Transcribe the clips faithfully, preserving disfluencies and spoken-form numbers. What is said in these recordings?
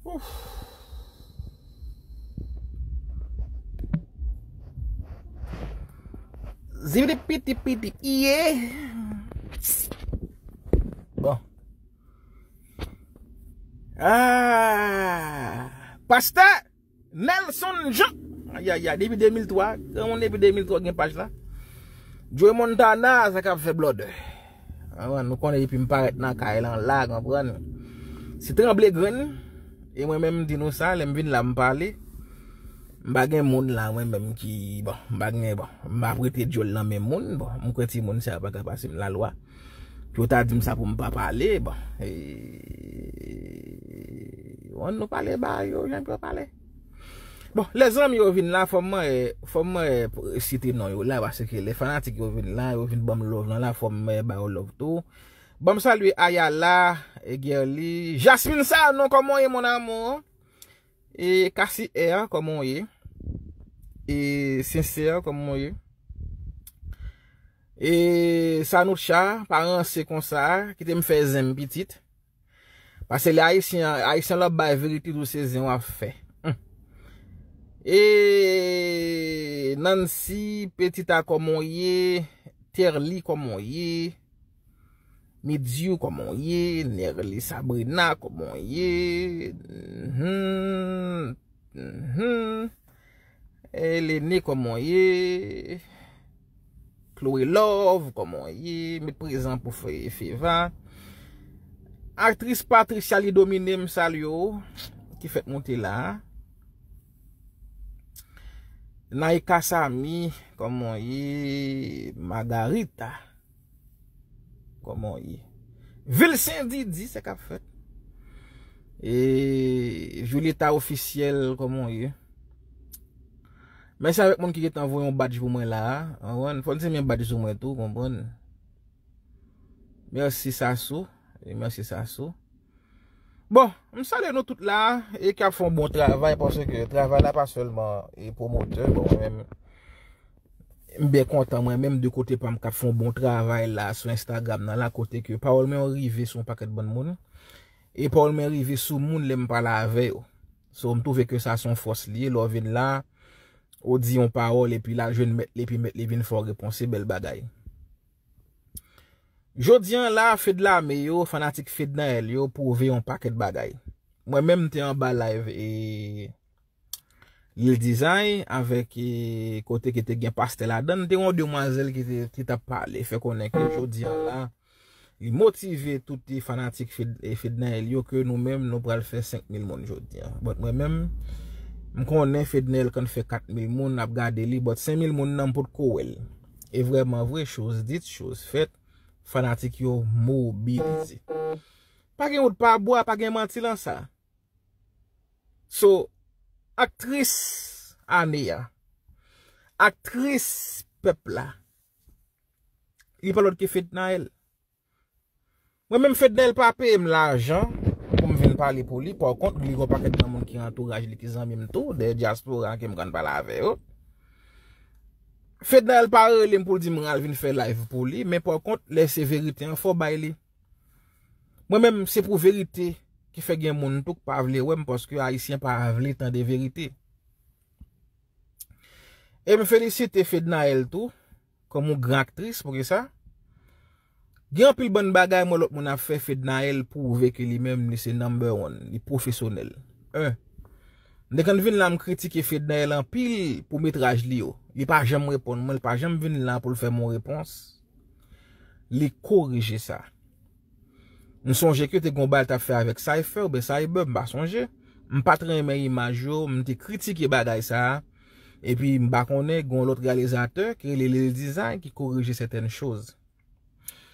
Ouf. Zibidi piti piti iye. Bon. Ah, pastè Nelson Jean. Ayayay, depi de mil twa, gran moun depi de mil twa gen paj la. Joey Montana, sa k ap fè blòdè. Konprann, nou konnen depi m parèt nan kay lan la, konprann. Se tranble grenn, e mwen menm m di nou sa, lè m vin la m pale. M pa gen moun la, mwen menm ki, bon, m pa gen, bon, m pa prete dyòl nan men moun, bon, m kwè timoun sa yo pa ka pase m lalwa. Pou yo ta di m sa pou m pa pale, bon. E, bon, nou pale ba yo, jan pou yo pale. Bon, lèzanmi yo vin la, fò mwen, fò mwen site non yo la, paske lè fanatik yo vin la, yo vin ban m love lan la, fò mwen ba yo love tou. Ban m salye Ayala, e Gerly, Jasmine Sanon, kòman w ye, mon amour? E Cassie R, kòman w ye? E Sincère, kòman w ye? E Sanoucha, pa ranse konsa, kite m fè zen m pitit. Paske lè Ayisyen, Ayisyen lòt bay verite tou se zen w ap fè. Hum. E Nancy, Petita, kòman w ye? Terly, kòman w ye? Midyou, kòman w ye? Nerly, Sabrina, kòman w ye? Mhm. Mhm. Eleni, kòman w ye? Chloé Love, kòman w ye? Met prezan pou Fe-, Feva. Aktris Patricia Lidomine, m salye w, ki fèk moute la. Naika Samy, kòman w ye? Margarita, kòman w ye? Vilsen Didi, sa k ap fèt? E Julieta Officiel, kòman w ye? Mèsi avèk moun ki gentan voye yon badj pou mwen la a. Konprann? Fò n senmen badj sou mwen tou, konprann? Mèsi Sasou. E mèsi Sasou. Bon, m salye nou tout la e k ap fè yon bon travay, paske travay la pa sèlman e pwomotè, bon, mwen menm, m byen kontan mwen menm de kote pa m k ap fè yon bon travay la sou Instagram nan la, kote ke pawòl mwen yo rive sou yon pakèt bann moun. E pawòl mwen rive sou moun lè m pale avè yo. So, m twouve ke sa se yon fòs li ye, lè w vin la, ou di yon pawòl epi l al jwenn mèt li, epi mèt li vin fè w repons, se bèl bagay. Jodi an la, Fedlame yo, fanatik Fednaelle yo, pwouve yon pakèt bagay. Mwen menm, m te anba live e Lil Design avèk, e, kote ki te gen pastè ladan l, te yon demwazèl ki te, ki t ap pale, fè konnen ke jodi an la, li motive tout fanatik Fed-, e, Fednaelle yo ke nou menm, nou pral fè senk mil moun jodi an. But mwen menm, m konnen Fednaelle konn fè kat mil moun ap gade li, but senk mil moun nan m potko wè l. E vrèman vre, chose dite, chose faite, fanatik yo mobilize. Pa gen wout pa bwa, pa gen manti lan sa. So, aktris ane a, aktris pèp la, li pa lòt ke Fednaelle. Mwen menm Fednaelle pa peye m lajan pou m vin pale pou li, pa kont li gen yon pakèt nan moun ki antouraj li, ki zanmi m tou, de dyaspora ke m konn pale avè yo. Fednaelle pa rele m pou l di m al vin fè live pou li, men pa kont lè se verite an fò bay li. Mwen menm, se pou verite ki fè gen moun tou k pa vle wè m, paske Ayisyen pa vle tande verite. E m felisite Fednaelle tou, kòm yon gran aktris, poukisa? Gen anpil bann bagay mwen lòt moun ap fè, Fednaelle pwouve ke li menm, li se number one, li pwofesyonèl. En, m te konn vin la, m kritike Fednaelle anpil pou metraj li yo. Li pa janm reponn mwen, li pa janm vin la pou l fè m yon repons. Li korije sa. M sonje ke te gon bagay l t ap fè avèk Cypher oubyen Cyber, m pa sonje. M pa t renmen imaj yo, m te kritike bagay sa a. Epi m pa konnen, gen yon lòt reyalizatè ki rele Lil Design ki korije sètèn choz.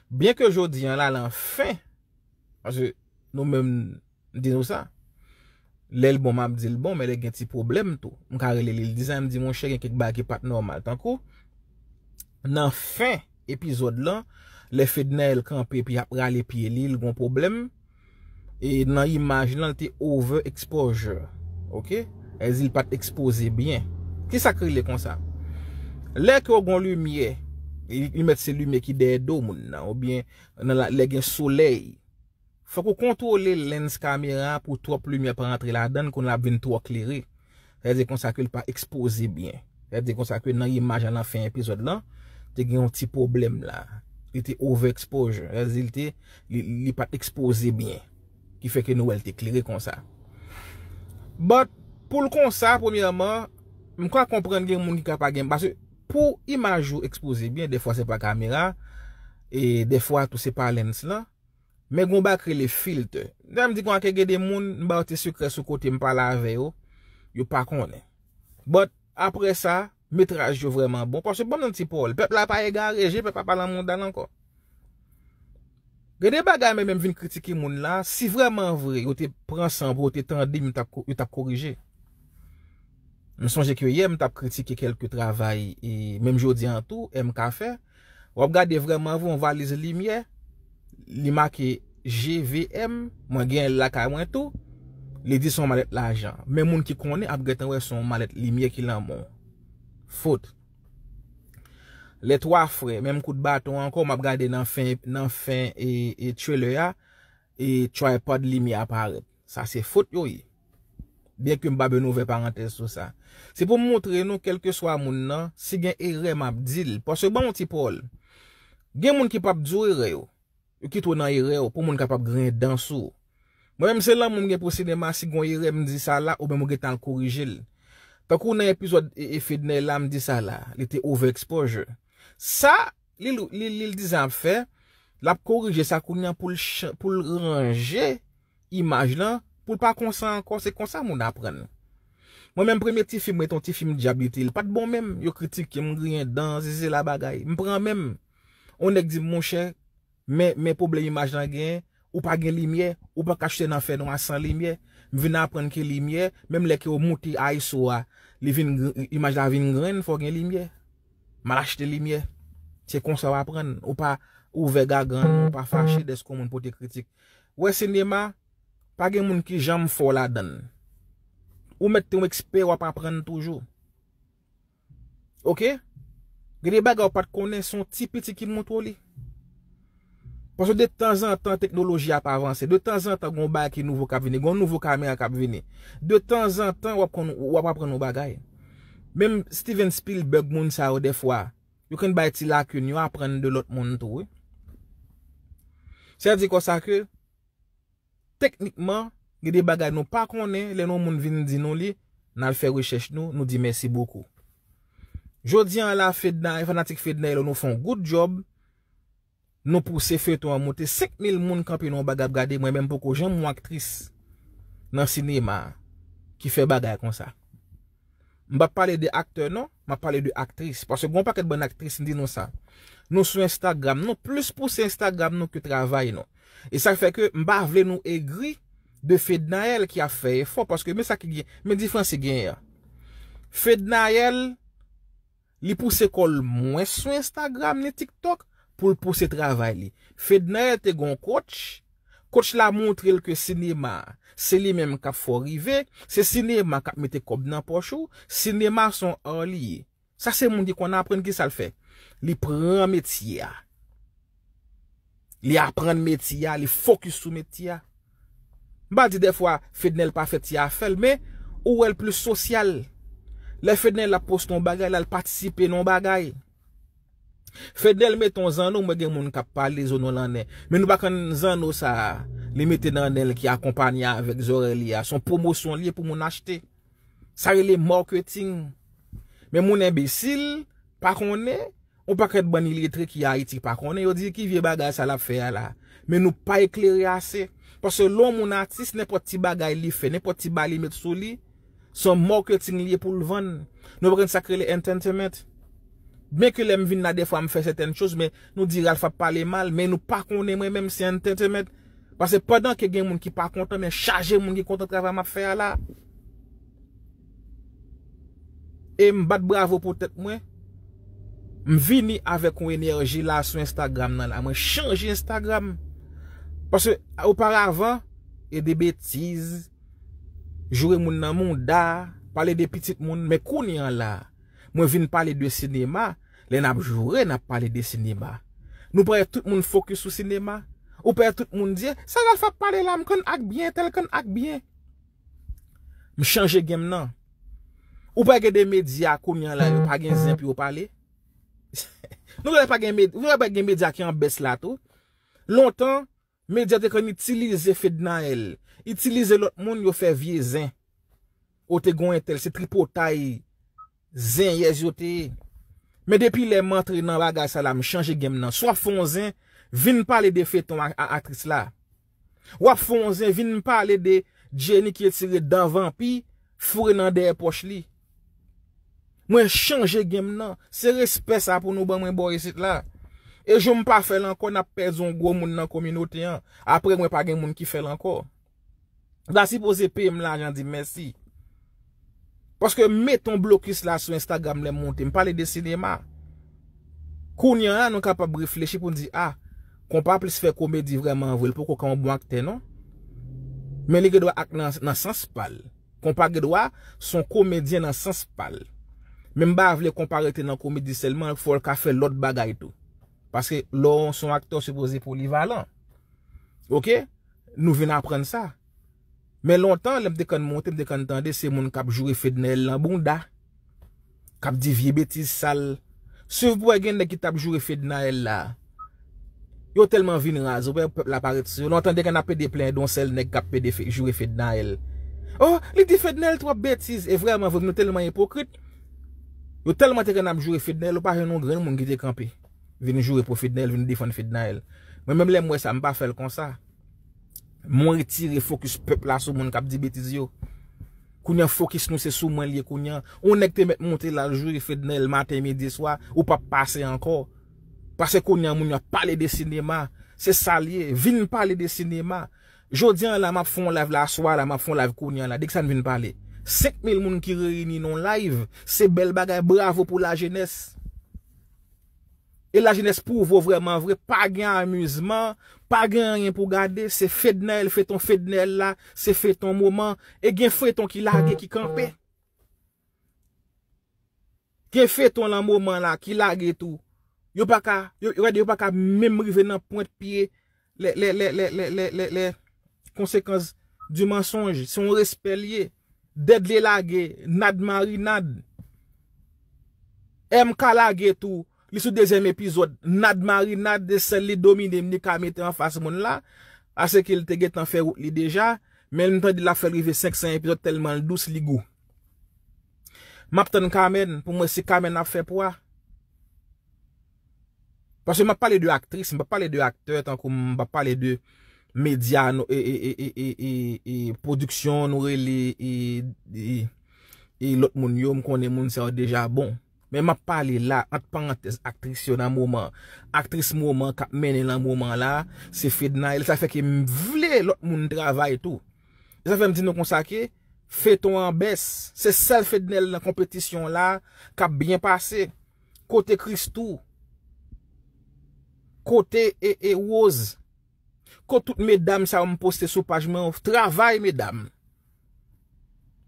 Byen ke jodi an la, lan fen, paske nou menm, m di nou sa. Lè l bon, m ap di l bon, men lè gen ti pwoblèm tou, m ka rele Lil Design, m di, monchè, gen kèk bagay ki pa t nòmal. Tankou, nan fen epizòd lan, lè Fednaelle kanpe epi ap rale pye li, l gon pwoblèm. E nan imaj lan, l te over exposure. Oke? Èdi l pa t ekspoze byen. Kisa k rele konsa? Lè ke w gon limyè, li, li mèt se limyè ki dèyè do moun nan, oubyen nan la, lè gen solèy, Fòk ou kontwole lens kamera pou twòp limyè pa rantre ladan l, kounye a l ap vin twò klere. Sa vle di konsa ke l pa ekspoze byen. Sa vle di konsa ke nan imaj la, nan fen epizòd lan, te gen yon ti pwoblèm la. Li te overexposure. Sa vle di li te, li, li pa t ekspoze byen. Ki fè ke nou wè l te klere konsa. But, pou l konsa, premyèman, m ka konprann gen moun ki ka pa gen, paske pou imaj ou ekspoze byen, dèfwa se pa kamera, e dèfwa tou se pa lens lan, men gon bagay ki rele filtre. Lè m di konsa ke gen de moun, m ba yo ti sekrè sou kote m pale avè yo, yo pa konnen. But, apre sa, metraj yo vrèman bon. Paske ban m yon ti pawòl, pèp la pa egare, je pèp la pa nan mouda l ankò. Gen de bagay mwen menm vin kritike moun la, si vrèman vre yo te pran san pou yo te tande m, yo t ap ko-, yo t ap korije. M sonje ke yè m t ap kritike kèlke travay, e menm jodi an tou, M K fè. W ap gade vrèman vre yon valiz limyè, li make G V M, mwen genyen l lakay mwen tou, li di se yon malèt lajan. Men moun ki konnen ap gentan wè se yon malèt limyè ki nan men w. Fot. Les Trois Frères, menm kout baton ankò, m ap gade nan fen, nan fen e, e trailer a, e tripod limyè a parèt. Sa se fot yo ye. Byen ke m pa bezwen ouvè parantèz sou sa. Se pou m montre nou, kèlkeswa moun nan, si gen erè m ap di l. Paske ban m yon ti pawòl. Gen moun ki p ap di w erè yo. Yo kite w nan erè w pou moun kapab griyen dan sou w. Mwen menm se lanmou m gen pou sinema, si gon erè m di sa la, ou menm ou gentan al korije l. Tankou nan epizòd e, e Fednaelle la, m di sa la, li te overexposure. Sa, li, li, li, li dizan ap fè, l ap korije sa kounye a pou l chan-, pou l ranje imaj lan, pou l pa konsa ankò, se konsa moun aprann. Mwen menm premye ti fim, mwen te yon ti fim dyab li te ye, li pa t bon menm, yo kritike m, griyen dan, zizi la bagay. M pran menm. On nèg di m, monchè, men, men pwoblèm imaj lan genyen, ou pa gen limyè, ou pa ka achte nan fènwa san limyè. M vin aprann ke limyè, menm lè ke w moute ISO a, li vin gr-, imaj la vin grenn, fò w gen limyè. M al achte limyè. Se konsa w aprann. Ou pa ouvè gagann, ou pa fache dèske yon moun pote kritik. Wè sinema, pa gen moun ki janm fò ladan l. Ou mèt te yon ekspè, w ap aprann toujou. Oke? Gen de bagay ou pa t konnen, se yon ti piti ki montre w li. Paske de tanzantan, teknoloji ap avanse. De tanzantan, gon bagay ki nouvo k ap vini. Gon nouvo kamera k ap vini. De tanzantan, w ap konn, w ap aprann yon bagay. Menm Steven Spielberg, moun sa yo, dèfwa, yo konn bay ti lakin, yo aprann de lòt moun tou, wi. Sa di konsa ke, teknikman, gen de bagay nou pa konnen, lè yon moun vin di nou li, n al fè rechèch nou, nou di mèsi bokou. Jodi an la, Fednaelle, fanatik Fednaelle, nou fè yon good job, nou pouse feyton an monte, senk mil moun kanpe nan yon bagay ap gade, mwen menm poko janm wè aktris nan sinema ki fè bagay konsa. M p ap pale de aktè non, m ap pale de aktris. Paske gon pakèt bann aktris, m di nou sa. Nou sou Instagram, nou plis pouse Instagram nou ke travay nou. E sa fè ke m pa vle nou egri de Fednaelle ki ap fè efò, paske men sa ki gen, men diferans ki genyen an. Fednaelle, li pouse kò l mwens sou Instagram ni TikTok pou l pouse travay li. Fednaelle te gon coach, coach la montre l ke sinema, se li menm k ap fè w rive, se sinema k ap mete kòb nan pòch ou, sinema se yon art li ye. Sa se moun ki konn aprann, kisa l fè? Li pran metye a. Li aprann metye a, li fokis sou metye a. M pa di dèfwa Fednaelle pa fè ti afè l, men ou wè l plis sosyal. Lè Fednaelle ap poste yon bagay, l al patisipe nan yon bagay. Fednaelle mete yon zanno, mwen gen moun k ap pale zanno l an nè. Men nou pa konn zanno sa a, li mete nan nen l ki akonpanye avèk zòrèy li a. Se yon pwomosyon li ye pou moun achte. Sa rele marketing. Men moun enbesil, pa konnen, yon pakèt bann iletre ki Ayiti pa konnen, yo di ki vye bagay sa l ap fè a la. Men nou pa eklere ase. Paske lè yon moun atis, nenpòt ti bagay li fè, nenpòt ti bagay li met sou li, se yon marketing li ye pou l vann. Nou pa konn sa k rele entertainment. Byen ke lè m vin la, dèfwa m fè sètèn choz, men nou di Ralph ap pale mal, men nou pa konnen mwen menm se entertainment. Paske pandan ke gen moun ki pa kontan, men chaje moun ki kontan travay m ap fè a la. E m bat bravo pou tèt mwen. M vini avèk yon enèji la sou Instagram nan la. Mwen chanje Instagram. Paske oparavan, e de betiz, joure moun nan mouda, pale de pitit moun, men kounye an la, mwen vin pale de sinema, lè n ap joure, n ap pale de sinema. Nou pa wè tout moun fokis sou sinema? Ou pè tout moun di, sa Ralph ap pale la, m konn ak byen, tèl konn ak byen. M chanje game nan. Ou pa gen de medya kounye a la, yo pa gen zen pou yo pale. Nou wè pa gen med, nou wè pa gen medya ki an bès la tou. Lontan, medya te konn itilize Fednaelle, itilize lòt moun yo fè vye zen. Ou te gon entèl, se tripotay zenyèz yo te ye. Men depi lè m antre nan bagay sa la, m chanje game nan. Si w ap fè yon zen, vin pale de feton a, a aktris la. W ap fè yon zen, vin pale de Jenny ki retire dan vanpi, foure nan dèyè pòch li. Mwen chanje game nan. Se respè sa pou nou ban mwen bò isit la. E jou m pa fè l ankò, n ap pèdi yon gwo moun nan kominote an. Apre mwen pa gen moun ki fè l ankò. Ou ta sipoze peye m lajan, di m mèsi. Paske m mete yon blokis la sou Instagram lè m monte. M pale de sinema. Kounye a, nou kapab reflechi pou n di, a, Konpa plis fè komedi vrèman vre, li poko ka yon bon aktè, non. Men li gen dwa ak nan, nan sans pa l. Konpa gen dwa se yon komedyen nan sans pa l. Men m pa vle Konpa rete nan komedi sèlman, fò l ka fè lòt bagay tou. Paske lè w se yon aktè, w sipoze polivalan. Oke? Nou vin aprann sa. Men lontan, lè m te konn monte, m te konn tande se moun k ap joure Fednaelle nan bounda, k ap di vye betiz sal. Swiv pou wè gen nèg ki t ap joure Fednaelle la. Yo tèlman vin raz, ou wè pèp la parèt sou yo. Lontan te konn ap pede plenyen de yon sèl nèg k ap pede fe, joure Fednaelle. Oh, li di Fednaelle twòp betiz. E vrèman vre, nou tèlman ipokrit. Yo tèlman te konn ap joure Fednaelle, ou pa jwenn yon grenn moun ki te kanpe vin joure pou Fednaelle, vin defann Fednaelle. Mwen menm lè m wè sa, m pa fè l konsa. Mwen retire fokis pèp la sou moun k ap di betiz yo. Kounye a fokis nou se sou mwen l ye kounye a. Yon nèg te mèt monte la l joure Fednaelle maten, midi, swa, ou p ap pase ankò. Paske kounye a moun yo ap pale de sinema. Se sa l ye. Vin pale de sinema. Jodi a la, m ap fè yon live la, aswè a la, m ap fè yon live kounye a la. De kisa n vin pale? Senk mil moun ki reyini nan yon live. Se bèl bagay, bravo pou lajenès. E lajenès pwouve w vrèman vre, pa gen amizman, pa gen anyen pou gade, se Fednaelle, feton Fednaelle la, se feton moman, e gen feton ki lage, ki kanpe. Gen feton lan moman la, ki lage tou. Yo pa ka, yo, yo, yo pa ka menm rive nan pwent pye lè, lè, lè, lè, lè, lè, lè, lè, konsekans di mansonj. Se yon respè l ye. Dèdly lage, nad marinad. M K lage tou, li sou dezyèm epizòd, nad marinad, e sèl li domine m, li ka mete anfas moun la, paske l te gentan fè wout li deja, men m tande l ap fè l rive senk san epizòd tèlman l dous, li gou. M ap tann Carmen pou m wè si Carmen ap fè pwa. Paske m ap pale de aktris, m p ap pale de aktè, tankou m p ap pale de medya, nou, e, e, e, e, e, e, e pwodiksyon, nou rele, e, e, e lòt moun yo, m konnen moun sa yo deja bon. Men m ap pale la, ant parantèz, aktris yo nan moman. Aktris moman k ap mennen nan moman la, se Fednaelle. Sa fè ke m vle lòt moun travay tou. E sa fè m di nou konsa ke feton an bès. Se sèl Fednaelle nan konpetisyon la k ap byen pase. Kote Christoo? Kote e, e Rose? Kot tout medam sa yo m poste sou paj mwen yo? Travay, medam.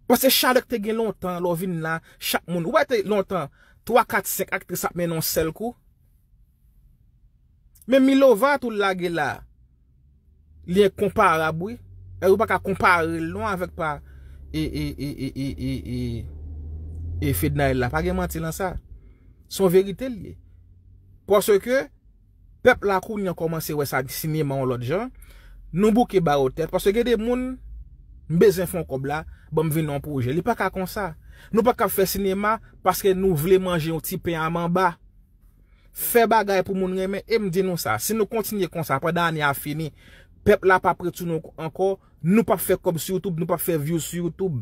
Paske chalè k te gen lontan, lè w vin la, chak moun. Ou wè te lontan, twa, kat, senk aktris ap mennen yon sèl kou. Men Milova tou lage la. Li enkonparab, wi. E ou pa ka konpare l non avèk pa e, e, e, e, e, e, e, e Fednaelle la. Pa gen manti lan sa. Se yon verite l ye. Paske pèp la kounye a kòmanse wè sa sinema yon lòt jan. Nou bouke ba yo tèt. Paske gen de moun, m bezwen fè yon kòb la, ban m vin yon pwojè. Li pa ka konsa. Nou pa ka fè sinema paske nou vle manje yon ti pen a manba. Fè bagay pou moun renmen. E m di nou sa, si nou kontinye konsa pandan ane a fini, pèp la p ap retounen ankò, nou p ap fè kòb sou YouTube, nou p ap fè view sou YouTube.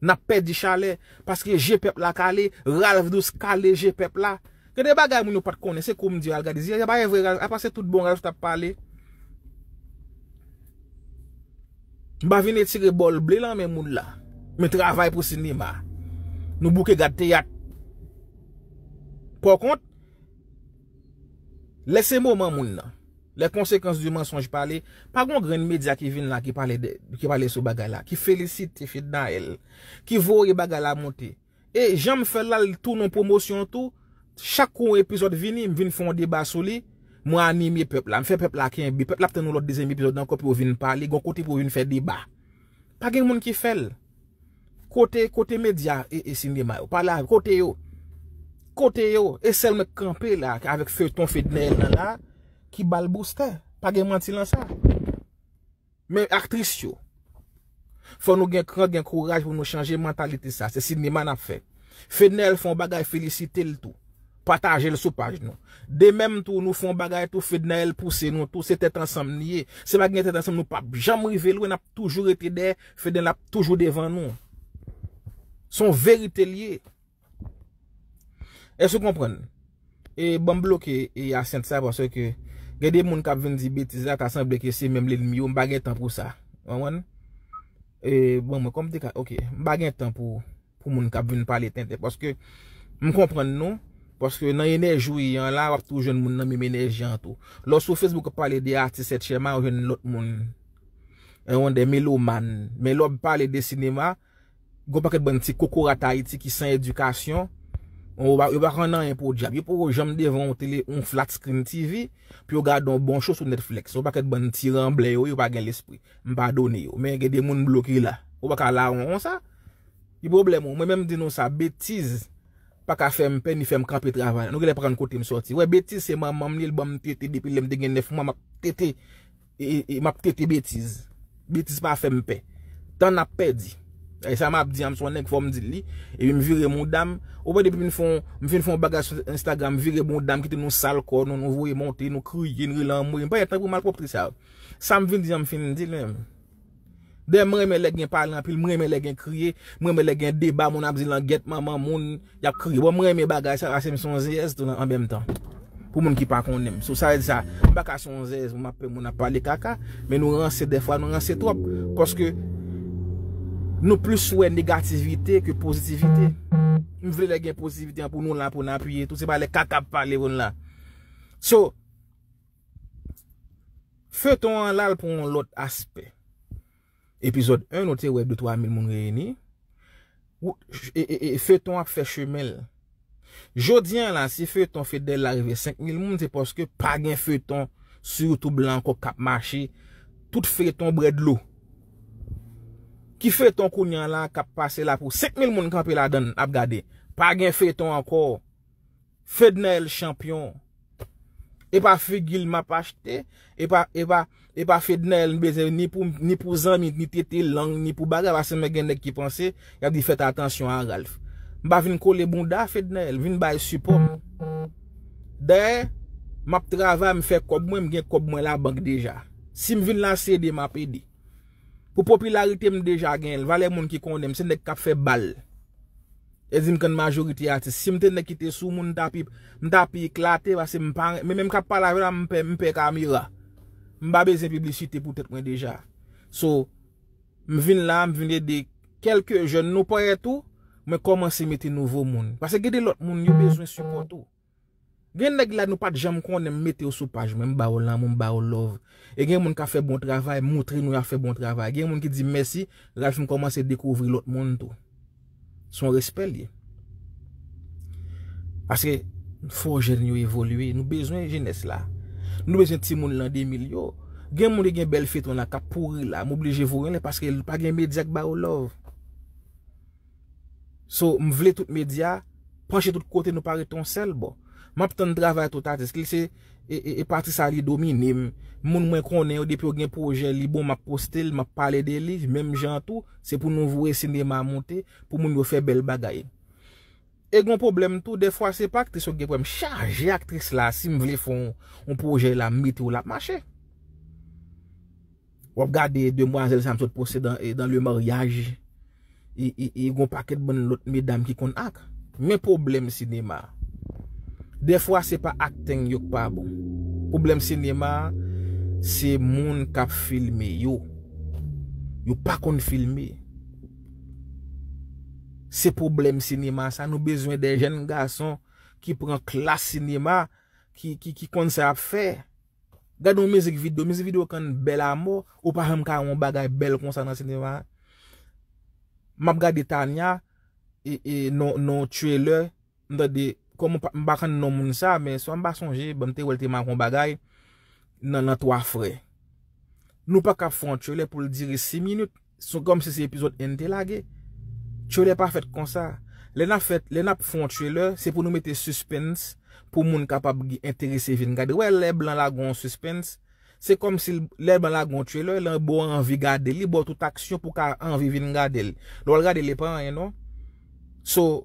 N ap pèdi chalè, paske je pèp la kale, Ralph Douce kale je pèp la. Gen de bagay moun yo pa t konnen, se kou m di yo al gade. Di, a pa vre, Ralph, apa se tout bon Ralph t ap pale. M pa vin retire bòl ble lan men moun la. Men travay pou sinema. Nou bouke gad teyat. Pòkont, lè se moman moun nan, lè konsekans di mansonj pale, pa gon grenn medya ki vin la ki pale de, ki pale sou bagay la, ki felisite Fednaelle, ki voye bagay la monte. E jan m fè l la, l tounen yon pwomosyon tou. Chak kou yon epizòd vini, m vin fè yon deba sou li. Mwen anime pèp la, m fè pèp la kenbe, pèp la ap tann yon lòt dezyèm epizòd ankò pou yo vin pale, gon kote pou yo vin fè deba. Pa gen moun ki fè l. Kote, kote medya e, e sinema yo? Pale avè kote yo? Kote yo? E sèl mwen k kanpe la avèk feyton Fednaelle nan la ki ba l boustè. Pa gen manti lan sa. Men aktris yo, fò nou gen kran, gen kouraj pou nou chanje mantalite sa. Se sinema n ap fè. Fednaelle fè yon bagay, felisite l tou. Pataje l sou paj nou. De menm tou, nou fè yon bagay tou, Fednaelle pouse nou tou. Se tèt ansanm li ye. Se pa gen tèt ansanm, nou p ap janm rive lwen, n ap toujou rete dèyè. Fednaelle ap toujou devan nou. Se yon verite li ye. Èske w konprann? E ban m bloke e Hyacinthe sa, paske gen de moun k ap vin di betiz la, ta sanble ke se menm lènmi yo, m pa gen tan pou sa. W konprann? E bon, mwen kòm te ka, ok, m pa gen tan pou, pou moun k ap vin pale tenten, paske m konprann nou, paske nan enèji w ye an la, w ap toujou jwenn moun nan menm enèji an tou. Lè w sou Facebook ap pale de atis, etsetera, w jwenn lòt moun, e yon de melomàn. Men lè w ap pale de sinema, gon pakèt bann ti kokorat Ayiti ki san edikasyon. Yo pa, yo pa konn anyen pou dyab. Yo poko janm devan yon tele, yon flat screen T V, pou yo gade yon bon show sou Netflix. Yon pakèt bann ti ranblè yo, yo pa gen lespri. M padone yo. Men gen de moun bloke la. Ou pa ka la won konsa. Ki pwoblèm ou? Mwen menm di nou sa, betiz pa ka fè m pè ni fè m kanpe travay. Nou genlè pa konn kote m sòti. Wè, betiz se manman m li, l ban m tete depi lè m te gen nèf mwa, m ap tete e, e, e m ap tete betiz. Betiz pa fè m pè. Tan n ap pèdi. E sa m ap di a, m se yon nèg, fò m di l li. Epi m vire mouda m. Ou wè depi m fin fè yon, m fin fè yon bagay sou Instagram, m vire mouda m, kite nou sal kò nou, nou voye monte, nou kriye, nou rele anmwe. M pa gen tan pou malpwòpte sa yo. Sa m vin di a, m fin di l menm. Dayè, m renmen lè gen pale anpil, m renmen lè gen kriye, m renmen lè gen deba, moun ap di langyèt manman moun, y ap kriye. Bon, mwen renmen bagay sa, pase m se yon zeyèz tou nan, an menm tan. Pou moun ki pa konnen m. So, sa vle di sa, m pa ka se yon zeyèz pou m ap pè moun ap pale kaka, men nou ranse dèfwa, nou ranse twòp. Paske nou plis wè negativite ke pozitivite. M vle lè gen pozitivite an pou nou la, pou n apiye tou. Se pa lè kaka ap pale pou n la. So, feyton an la, l pran yon lòt aspè. Epizòd en, nou te wè de twa mil moun reyini. Ou, e, e, e, feyton ap fè chemen l. Jodi an la, si feyton Fednaelle la rive senk mil moun, se paske pa gen feyton sou YouTube la ankò k ap mache. Tout feyton bwè dlo. Ki feyton kounye an la k ap pase la pou senk mil moun kanpe ladan l ap gade? Pa gen feyton ankò. Fednaelle chanpyon. E pa figi l m ap achte, e pa, e pa, e pa Fednaelle m bezwen ni pou, ni pou zanmi, ni tete lang, ni pou bagay, paske mwen gen nèg ki panse, y ap di fèt atansyon a Ralph. M pa vin kole bounda Fednaelle, vin bay sipò m. Dayè, m ap travay, m fè kòb mwen, m gen kòb mwen labank deja. Si m vin la, se ede m ap ede. Pou popilarite m deja genyen l, valè moun ki konnen m, se nèg k ap fè bal. E di m konn majorite atis. Si m te nèg ki te sou moun, m ta pi, m ta pi eklate, paske m pa, men menm k ap pale avè la, m pè, m pè kamera. M pa bezwen piblisite pou tèt mwen deja. So, m vin la, m vin ede kèlke jèn, nou parèt tou, mwen kòmanse mete nouvo moun. Paske gen de lòt moun, yo bezwen sipò tou. Gen nèg la nou pa t janm konnen, m mete yo sou paj mwen, m ba yo lanmou, m ba yo love. E gen moun k ap fè bon travay, montre nou y ap fè bon travay. Gen moun ki di m mèsi, Ralph, m kòmanse dekouvri lòt moun tou. Se yon respè l ye. Paske fò jèn yo evolye, nou bezwen jenès la. Nou bezwen timoun lan de mil yo. Gen moun ki gen bèl feyton la k ap pouri la, m oblije voye l, paske pa gen medya k ba yo love. So, m vle tout medya panche tout kote, nou pa rete yon sèl bò. M ap tann travay tout atis. Li se, e, e, e pati sa li domine m. Moun mwen konnen yo, depi yo gen pwojè li bon, m ap poste l, m ap pale de li, menm jan tou, se pou nou voye sinema monte, pou moun yo fè bèl bagay. E gon pwoblèm tou, dèfwa se pa aktris yo gen pwoblèm, chaje aktris la, si m vle fè yon, yon pwojè la, m mete w l ap mache. W ap gade demwazèl sa m sot poste dans, dans le mariage. E, e, e gon pakèt bann lòt medam ki konn ak. Men pwoblèm sinema. Dèfwa se pa aktè yo k pa bon. Pwoblèm sinema, se moun k ap filme yo. Yo pa konn filme. Se pwoblèm sinema sa. Nou bezwen de jèn gason ki pran klas sinema, ki, ki, ki konn sa y ap fè. Gade yon mizik videyo, mizik videyo konn bèl amò, ou pa janm ka wè yon bagay bèl konsa nan sinema. M ap gade Tanya, e, e, nan, nan trailer, m tande kòm m pa, m pa konn non moun sa, men swa m pa sonje, bon, m te wè l te make yon bagay nan, nan Twa Frè. Nou pa ka ap fè yon trailer pou l dire sis minit. Se kòmsi se epizòd en te lage. Trailer pa fèt konsa. Lè n ap fè, lè n ap fè yon trailer, se pou nou mete suspense, pou moun kapab gen enterese vin gade. Wè, lè blan lage yon suspense, se kòmsi l, lè blan lage yon trailer, lè ba w anvi gade li, ba w tout aksyon pou w ka anvi vin gade l. Lè w al gade l, li pa anyen non. So,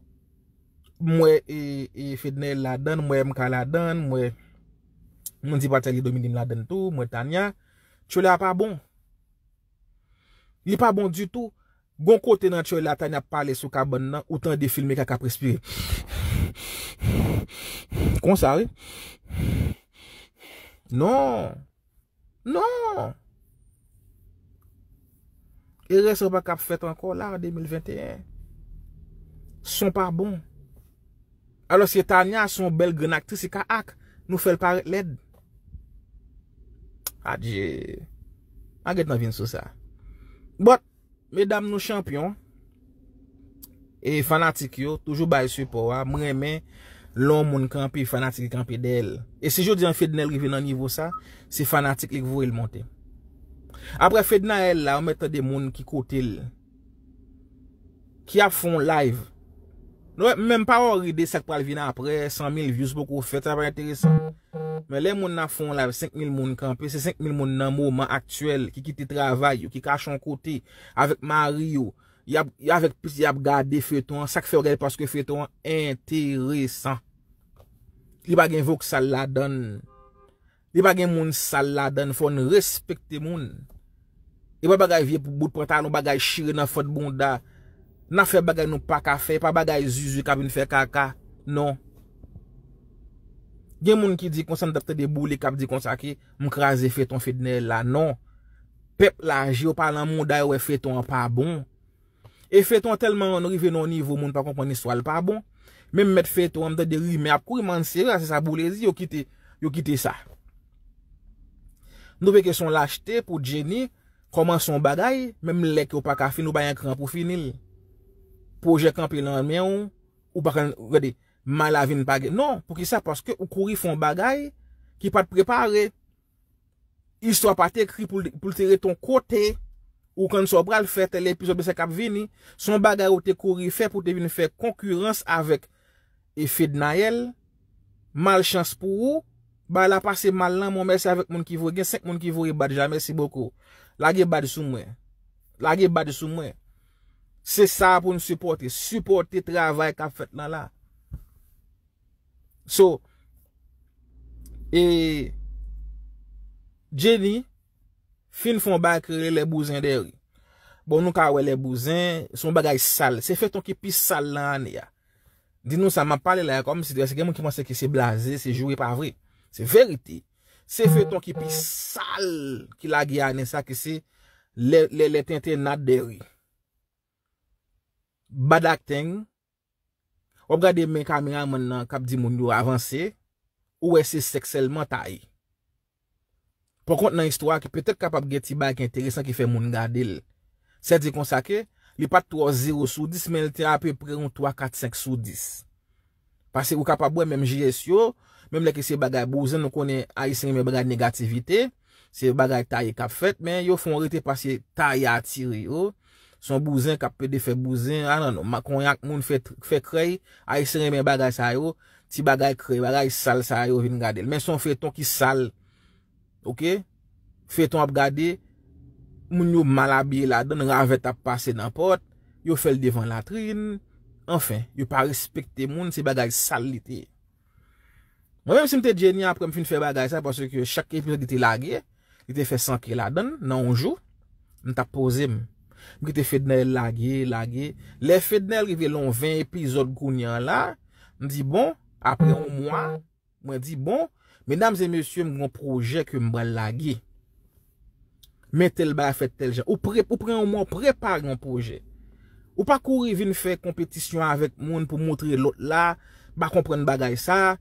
m wè e, e Fednaelle ladann, m wè M K ladann, m wè moun di Pratèli Dominique ladann tou, m wè Tania. Trailer a pa bon. Li pa bon ditou. Gon kote nan trailer la, Tania ap pale sou kabann nan, ou tande filmeka k ap respire. Konsa, wi. Non. Non. Erè sa pa ka ap fèt ankò la, an de mil venteyen. Son pa bon. Alòske Tania se yon bèl grenn aktris, li ka ak. Nou fè l parèt lèd. Adje. A gentan vin sou sa. But, medam nou chanpyon. E fanatik yo, toujou bay sipò a. M renmen lè yon moun kanpe, fanatik li kanpe dèyè l. E si jodi an Fednaelle rive nan nivo sa, se fanatik li k voye l monte. Apre Fednaelle la, ou mèt tande moun ki kote l, ki ap fè yon live. Nou wè, m menm pa worry de sa k pral vin apre, san mil views poko fèt, sa pa enteresan. Men lè moun nan ap fè yon live, senk mil moun kanpe, se senk mil moun nan moman aktyèl ki kite travay yo, ki kache yon kote avèk mari yo, y ap, y avèk pitit, y ap gade feyton an, sa k fè yo gade paske feyton an enteresan. Li pa gen voksal ladann. Li pa gen moun sal ladann, fò n respekte moun. E pa bagay vye bout pantalon, bagay chire nan fant bounda. N ap fè bagay nou pa ka fè, e pa bagay zuzu k ap vin fè kaka. Non. Gen moun ki di konsa, m t ap tande Boule k ap di konsa ke m kraze feyton Fednaelle la. Non. Pèp la, je yo pa nan mouda yo wè feyton an pa bon. E feyton an tèlman rive nan yon nivo moun pa konprann istwa l pa bon. Menm mèt feyton an, m tande rimè ap kouri, man, se vre, se sa Boule di, yo kite, yo kite sa. Nou vle ke se yon lachte pou Jenny kòmanse yon bagay, menm lè ke w pa ka fini, w pa gen kran pou fini l. Pwojè kanpe nan men w, ou pa ka, gade, may la vin pa gen. Non, poukisa? Paske ou kouri fè yon bagay ki pa t prepare. Istwa pa t ekri pou l, pou l te ret yon kote. Ou konn sa w pral fè, tèl epizòd, men sa k ap vini. Se yon bagay ou te kouri fè pou w te vin fè konkirans avèk e Fednaelle. Malchans pou ou, bagay la pase mal nan men w, mèsi avèk moun ki voye. Gen senk moun ki voye bad la, mèsi bokou. Lage bad sou mwen. Lage bad sou mwen. Se sa pou n sipòte. Sipòte travay k ap fèt lan la. So, e Jenny fin fè yon bagay ki rele lè bouzen dèri. Bon, nou ka wè lè bouzen, se yon bagay sal. Se feyton ki pi sal nan ane a. Di nou sa, m ap pale la, kòmsi, gen moun ki panse ke se blaze, se joure, pa vre. Se verite. Se feyton ki pi sal ki lage ane sa, ki se lè, lè, lè tenten nat dèri. Bad acting. W ap gade men kameramann nan k ap di moun yo avanse, ou wè se sèks sèlman taye. Pòkont nan istwa ki petèt kapab gen ti bagay ki enteresan ki fè moun gade l. Sèdi konsa ke li pa t twò zewo sou dis, men li te apeprè yon twa, kat, senk sou dis. Paske ou kapab wè menm J S yo, menm lè ke se bagay bouzen, nou konnen Ayisyen renmen bagay negativite, se bagay taye k ap fèt, men yo fè yon rete paske taye atire yo. Se yon bouzen k ap pede fè bouzen, a non, non, ma-, konyak moun fè, fè krèy, Ayisyen renmen bagay sa yo, ti bagay krèy, bagay sal sa yo vin gade l. Men se yon feyton ki sal, oke? Feyton ap gade, moun yo mal abiye ladan l, ravèt ap pase nan pòt, yo fè l devan latrin, anfen, yo pa respekte moun, se bagay sal li te ye. Mwen menm si m te Jenny apre m fin fè bagay sa, paske chak epizòd li te lage, li te fè san ke ladan l, nan yon jou, m t ap poze m. M kite Fednaelle lage, lage. Lè Fednaelle rive lan ven epizòd kounye an la, m di, bon, apre yon mwa, mwen di, bon, medam e mesye, m gen yon pwojè ke m pral lage. Men tèl bagay fèt tèl jan. Ou pre-, ou pran yon mwa, ou prepare yon pwojè. Ou pa kouri vin fè konpetisyon avèk moun pou montre lòt la, pa konprann bagay sa,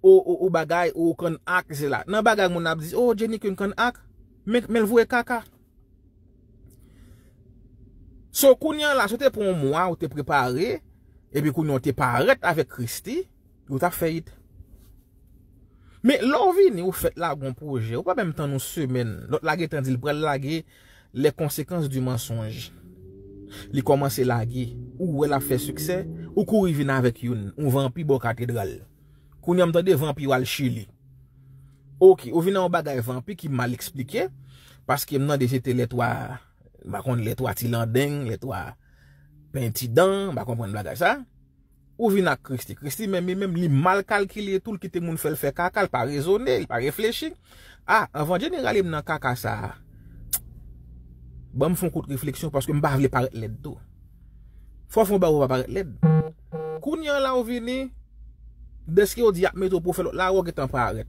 ou, ou, ou bagay, ou konn ak, se la. Nan bagay moun ap di, oh, Jenny Queen konn ak, men, men l voye kaka. So, kounye an la, si w te pran yon mwa, ou te prepare, epi kounye an w te parèt avèk Christie, Ou t ap fè it. Men lè w vini, ou fèt lage yon pwojè, ou pa menm tann yon semèn, lòt la gentan di l pral lage les conséquences du mensonge. Li kòmanse lage, ou wè l ap fè siksè, ou kouri vin avèk youn, yon vanpi bò katedral. Kounye a m tande vanpi yo al Chili. Oke, ou vin nan yon bagay vanpi ki mal eksplike, paske m tande se te lè twa, m pa konn lè twa ti landeng, lè twa pen ti dan, m pa konprann bagay sa. Ou vin ak Christie. Christie menm li menm, li mal kalkile tou, l kite moun fè l fè kaka, l pa rezone, li pa reflechi. A, anvan jenerale m nan kaka sa a, ban m fè yon kout refleksyon paske m pa vle parèt lèd tou. Fò w fè yon bagay ou pa parèt lèd. Kounye a la ou vini, dèske yo di y ap mete w pou w fè lòt la, ou gentan parèt.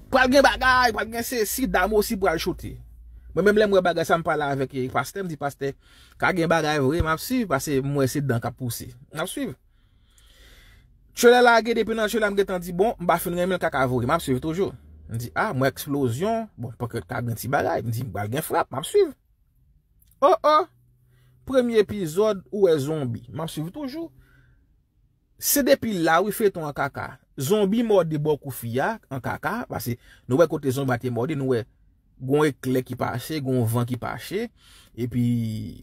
Pral gen bagay, pral gen sesi, dam osi pral choute. Mwen menm lè m wè bagay sa m pale avèk, eh, pastè, m di pastè, ka gen bagay vre, m ap swiv, paske m wè se dan k ap pouse. M ap swiv. Tchele lage depi nan tchele a m gentan di, bon, m pa fin renmen l kaka vre, m ap swiv toujou. M di, a, m wè eksplozyon, bon, pankèt ka gen ti bagay, m di, m pral gen frap, m ap swiv. O, o, premye epizòd, ou wè zonbi, m ap swiv toujou. Se depi la, wi, feyton an kaka. Zonbi mòde bòkou fi a, an kaka, paske nou wè kote zonbi a te mòde, nou wè gon eklè ki pase, gon van ki pase, epi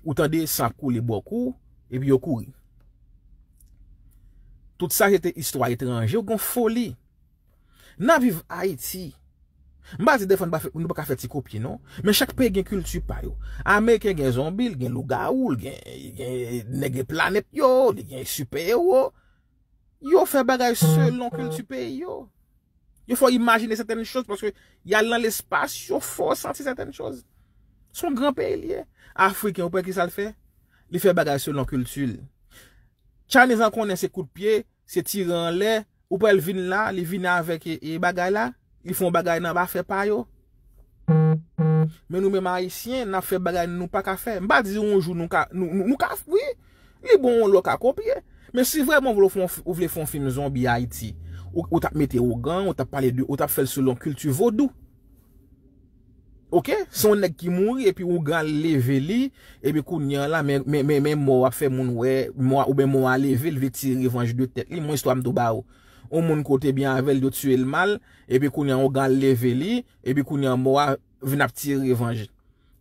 ou tande san ap koule bòkou, epi yo kouri. Tout sa se te istwa etranje, ou gon foli. N ap viv Ayiti. M pa di dèfwa nou pa fè, nou pa ka fè ti kopye, non. Men chak peyi gen kilti pa yo. Ameriken gen zonbi, l gen lougawou, l gen, gen nèg planèt yo, li gen sipè ewo. Yo fè bagay selon kilti peyi yo. Yo fè w imajine sètèn choz paske y al nan lespas, yo fè w santi sètèn choz. Se yon gran peyi li ye. Afriken, ou pè ki sa l fè? Li fè bagay selon kilti l. Chinese an konnen se kout pye, se tire anlè, ou pè l vin la, li vin avèk e, e bagay la, li fè yon bagay nan afè pa yo. Men nou menm Ayisyen, n ap fè bagay nou pa ka fè. M pa di yon jou nou ka, nou, nou, nou ka, wi, li bon yon lè w ka kopye. Men si vrèman w vle fè yon fi-, ou vle fè yon fim zonbi Ayiti, ou, ou t ap mete ougan, ou t ap pale de, ou t ap fè l selon kilti vodou. Oke? Se yon nèg ki mouri, epi ougan al leve li, epi kounye a la, men, men, men, men mò a ap fè moun wè, mò a, oubyen mò a leve, l vle tire revanj de tèt li. Mwen istwa m tou ba ou. Yon moun kote byen avè l, yo tiye l mal, epi kounye a ougan al leve li, epi kounye a mò a vin ap tire revanj.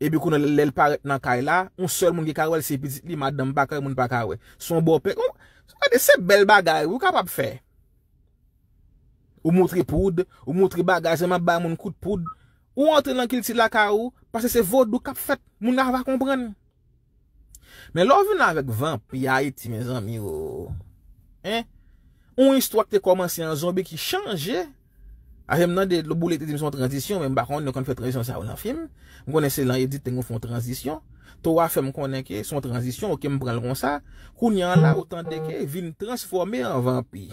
Epi kounye a lè l parèt nan kay la, yon sèl moun ki ka wè l se pitit li, madanm pa ka wè, moun pa ka wè. Se yon bòpè. Ou, gade, se bèl bagay, wi, ou kapab fè. Ou moutre poud, ou moutre bagay, se m ap bay moun kout poud. Ou antre nan kilti lakay ou, paske se vodou k ap fèt, moun la va konprann. Men lè w vin avèk vanpi Ayiti, mezanmi, o. Hein? Yon istwa ki te kòmanse an zonbi ki chanje. Avè m nan de Boulete di m se yon tranzisyon, men m pa konnen yo konn fè tranzisyon sa yo nan fim. M konnen se lan editè yo fè yon tranzisyon. Towa fè m konnen ke se yon tranzisyon, oke, m pran l konsa. Kounye a la, ou tande ke vin transfòme an vanpi.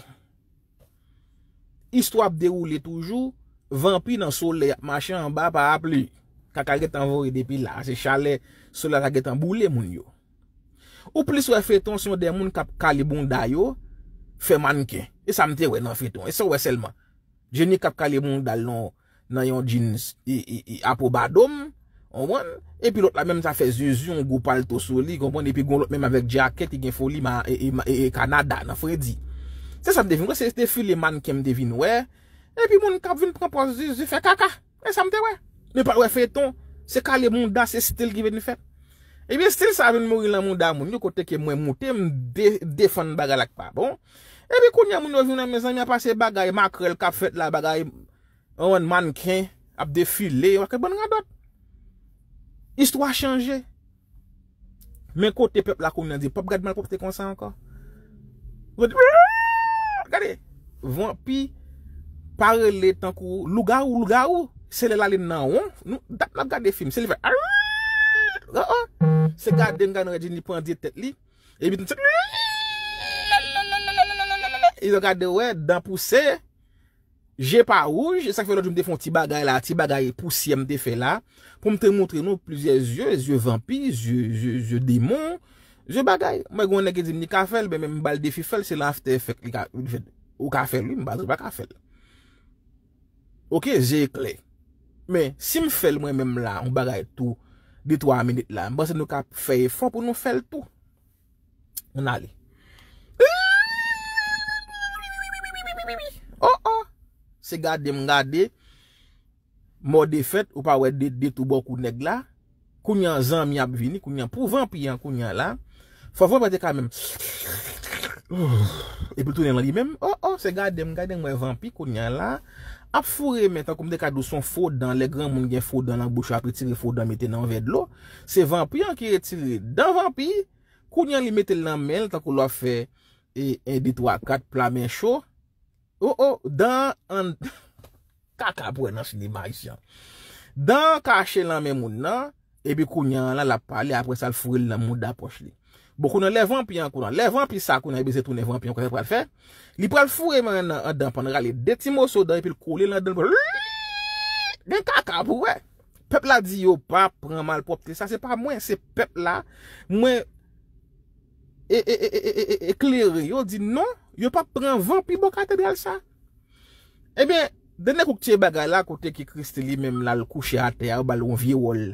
Istwa ap dewoule toujou, vanpi nan solèy ap mache anba parapli. Kaka gentan voye depi la, se chalè solèy la gentan boule moun yo. Ou plis wè feyton se yon de moun k ap kale bounda yo, fè mannken. E sa m te wè nan feyton, e sa w wè sèlman. Jenny k ap kale bounda l nan, nan yon jeans e, e, e, apobadom, konprann? Epi lòt la menm sa fè zuzu, yon gwo palto sou li, konprann? Epi gon lòt menm avèk djakèt, li gen foli ma, e, e, e, e Kanada, nan fredi. Se sa m te vin wè, se defile mannken m te vin wè. Epi moun k ap vin pran pòz zuzu fè kaka. E sa m te wè. Men pa wè feyton, se kale bounda, se stil ki vin fèt. Ebyen, stil sa vin mouri nan bounda moun yo, kote ke mwen moute, m de, defann bagay la k pa bon. Epi kounye a moun yo vin nan mezanmi a pase bagay makrèl k ap fèt la, bagay yon mannken ap defile, yon bann radòt. Istwa chanje. Men kote pèp la kounye a di, p ap gad malpwòpte konsa ankò. Gade, vanpi pa rele tankou lougawou, lougawou, se lè l ale nan won, nou, dat n ap gade fim, se li fè, oh, oh. Se gade n gade wè Jenny pandye tèt li, epi yo gade wè, dan pouse, je pa wouj, e sa k fè lòt jou m te fè yon ti bagay la, ti bagay pousyè m te fè la, pou m te montre nou plizyè zye, zye vanpi, zye, zye, zye demon, zye bagay. Mwen gen yon nèg ki di m li ka fè l, men, men m ba l defi fè l, se lan After Effect li ka, li fè, ou ka fè l, wi, m pa di w pa ka fè l. Oke, zye eklè. Men, si m fè l mwen menm la, yon bagay tou, de twa minit la, m panse nou ka fè efò pou nou fè l tou. Ann ale. Oh, oh. Se gade m gade. Mò defèt, ou pa wè de, de tou bò kou nèg la. Kounye an zanmi ap vini, kounye an pou vanpi an, kounye an la. Fò vanpi an te ka menm. Epi l tounen nan li menm. Oh, oh, se gade m, gade m wè vanpi, kounye an la. Ap foure men, tankou m te ka di w se yon fo dan, lè granmoun gen fo dan nan bouch yo, ap retire fo dan, mete nan yon vè dlo. Se vanpi an ki retire dan vanpi, kounye an li mete l nan men l, tankou lè w ap fè, e, en, de, twa, kat, pla men cho. Oh, oh, dan an, kaka pou wè nan sinema ayisyen. Dan kache nan men moun nan, epi kounye an la, l ap pale, apre sa, l foure l nan mouda pòch li. Bon, kounye an, lè vanpi an, kounye an, lè vanpi sa, kounye an, li bezwen tounen vanpi an, kounye an, pral fè, li pral foure men nan, anndan pann rale de ti moso dan, epi l kole l anndan, l pral, gen kaka pou wè. Pèp la di yo pa pran malpwòpte sa, se pa mwen, se pèp la. Mwen, e, e, e, e, e, e, eklere, yo di non, yo p ap pran vanpi bò katedral sa. Ebyen, dènye kou k tiye bagay la, kote ki Christie li menm l al kouche atè a, yo ba l yon vye wòl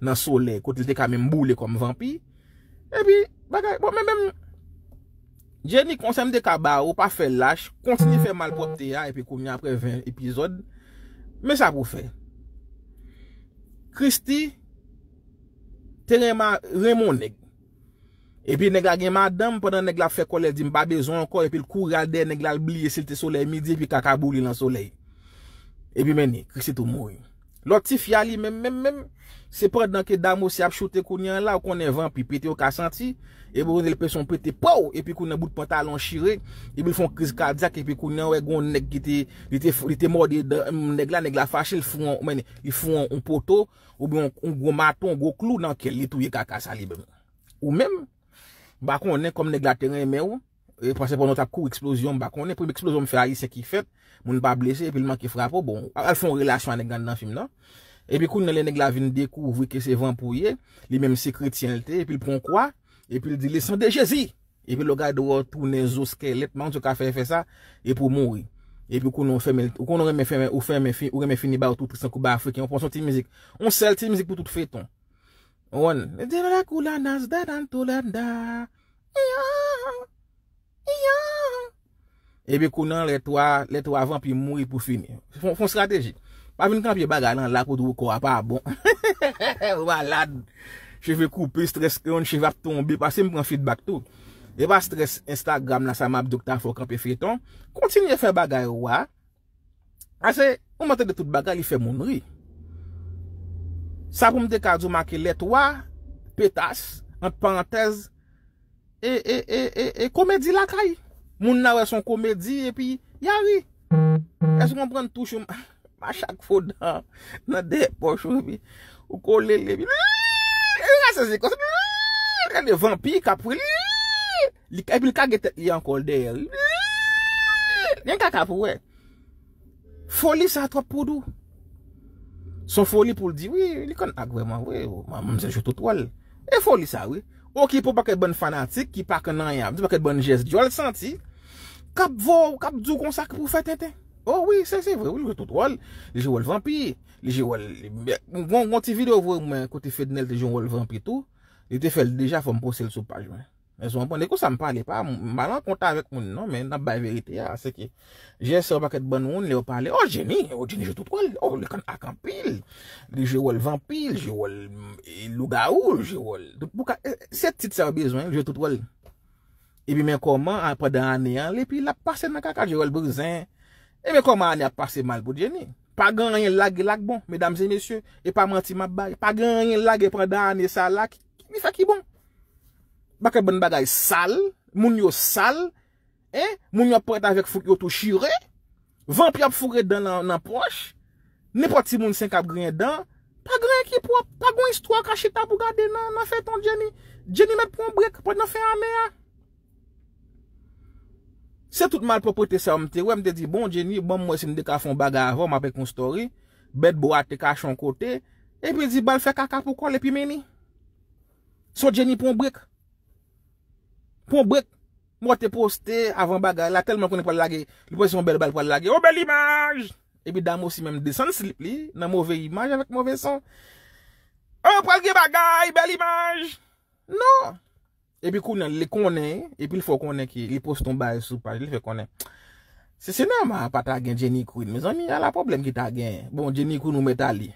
nan solèy, kote l te ka menm boule kòm vanpi. Epi, bagay, bon, men menm, Jenny, konsèy m te ka ba ou, pa fè lach, kontinye fè malpwòpte a, epi kounye a, apre ven epizòd, men sa pou w fè. Christie te renmen, renmen yon nèg. Epi nèg la gen madanm, pandan nèg la ap fè kòlè, l di, "M pa bezwen ankò," epi l kouri al dèyè nèg la, l bliye si l te solèy midi, epi kaka boule nan solèy. Epi men ni, Christie tou mouri. Lòt tifi a li menm, menm, menm, se pandan ke Damosi ap choute kounye an la, ou konnen vanpi pete yo ka santi, epi ou konnen l pete yon pete, pow! Epi kounye an bout pantalon chire, epi l fè yon kriz kadyak, epi kounye an wè gon nèg ki te, li te, li te mòde dan, nèg la, nèg la fache, l fou, men, li fou yon poto, oubyen yon, yon gwo maton, yon gwo klou nan kè l, li touye kaka sa li menm. Ou menm, m pa konnen kòm nèg la te renmen w, e, panse pandan w t ap kouri eksplozyon, m pa konnen, premye eksplozyon m fè ayisyen ki fèt, moun pa blese, epi l manke frape w, bon, al fè yon relasyon a nèg la anndan fim nan. Epi kounye a lè nèg la vin dekouvri ke se vanpi w ye, li menm se kretyen l te, epi l pran kwa, epi l di, "Le sang de Jésus!" Epi lè w gade w tounen zo skèlèt, m pa konn si w ka fè efè sa, epi w mouri. Epi kounye a w fèmen, ou konnen w renmen fèmen, ou fèmen fi, ou renmen fini ba yo tou tris tankou ba afriken, ou pran yon ti mizik, yon sèl ti mizik pou tout feyton. Ou konprann? Epi kounye an, lè twa, lè twa vanpi mouri pou fini. Fon, fon estrateji. Pa vin kanpe bagay lan la pou di w kò a pa bon. Ou malad. Cheve koupe, strès, yon cheve ap tonbe. Pase m pran feedback tou. E pa strès Instagram la, sa m ap di w k ta fè w kanpe feyton. Kontinye fè bagay ou a. Ase, ou mwen tande tout bagay, li fè moun ri. Sa pou m te ka di w make lè twa, petas, ant parantèz, e, e, e, e, e komedi lakay. Moun nan wè se yon komedi, epi y a ri. Èske w konprann touch ou, machak fo dan nan dèyè pòch ou, epi ou kole l, epi, e rase se konsa, gade vanpi k ap ri, li, epi l kage tèt li ankò dèyè, gen kaka pou wè. Foli sa twòp pou dou. Se yon foli pou l di, wi, li konn ak vrèman, wi, manzè jwe tout wòl. E foli sa, wi. Okipe yon pakèt bann fanatik ki pa konn anyen ap di, pakèt bann jès dyòl santi, k ap vo, k ap di w konsa k pou fè tenten. O wi, se, se vre, wi, li jwe tout wòl. Li jwe wòl vanpi, li jwe wòl, gon, gon ti videyo voye mwen kote Fednel te jwe yon wòl vanpi tou. Li te fè l deja, fò m poste l sou paj mwen. Èske w konprann? E konsa m pale, pa, m pa nan kont avèk moun non, men n ap bay verite a, se ke J S yon pakèt bann moun, lè yo pale, o Jenny, o Jenny jwe tout wòl, o li konn ak anpil, li jwe wòl vanpi, li jwe wòl, mm, e, lougawou, li jwe wòl, tout bouka, e, se tit sa yo bezwen, li jwe tout wòl. Epi men kòman, a, pandan ane an, epi l ap pase nan kaka, li jwe wòl brizen, e men kòman ane ap pase mal pou Jenny. Pa gen anyen lage lak bon, medam e mesye, e pa manti m ap bay, pa gen anyen lage pandan ane sa la ki, ki li fè ki bon. Pakèt bann bagay sal, moun yo sal, en, moun yo ap parèt avèk fouk yo tou chire, vanpi ap foure dan nan, nan pòch, nenpòt timoun sen k ap griyen dan, pa gen anyen ki pwòp, pa gen istwa ka chita pou gade nan, nan feyton Jenny. Jenny mèt pran brek pandan fen ane a. Se tout malpwòpte sa yo m te wè, m te di, bon, Jenny, ban m wè si m te ka fè yon bagay avè w, m ap ekri yon story, bèt bò a te kache yon kote, epi di, ba l fè kaka pou kò l, epi men li. So Jenny pran brek. Pran brek. Mwen te poste avan bagay la, tèlman konnen pral lage, li panse se yon bèl bal pral lage. O bèl imaj! Epi dam osi menm desann slip li, nan move imaj avèk move son. O pral gen bagay, bèl imaj! Non! Epi kounye a, li konnen, epi l fè w konnen ke li poste yon bagay sou paj li, li fè konnen. Si sinema a pa ta gen Jenny Queen, mezanmi, ala pwoblèm ki ta gen. Bon, Jenny Queen, ou mèt ale.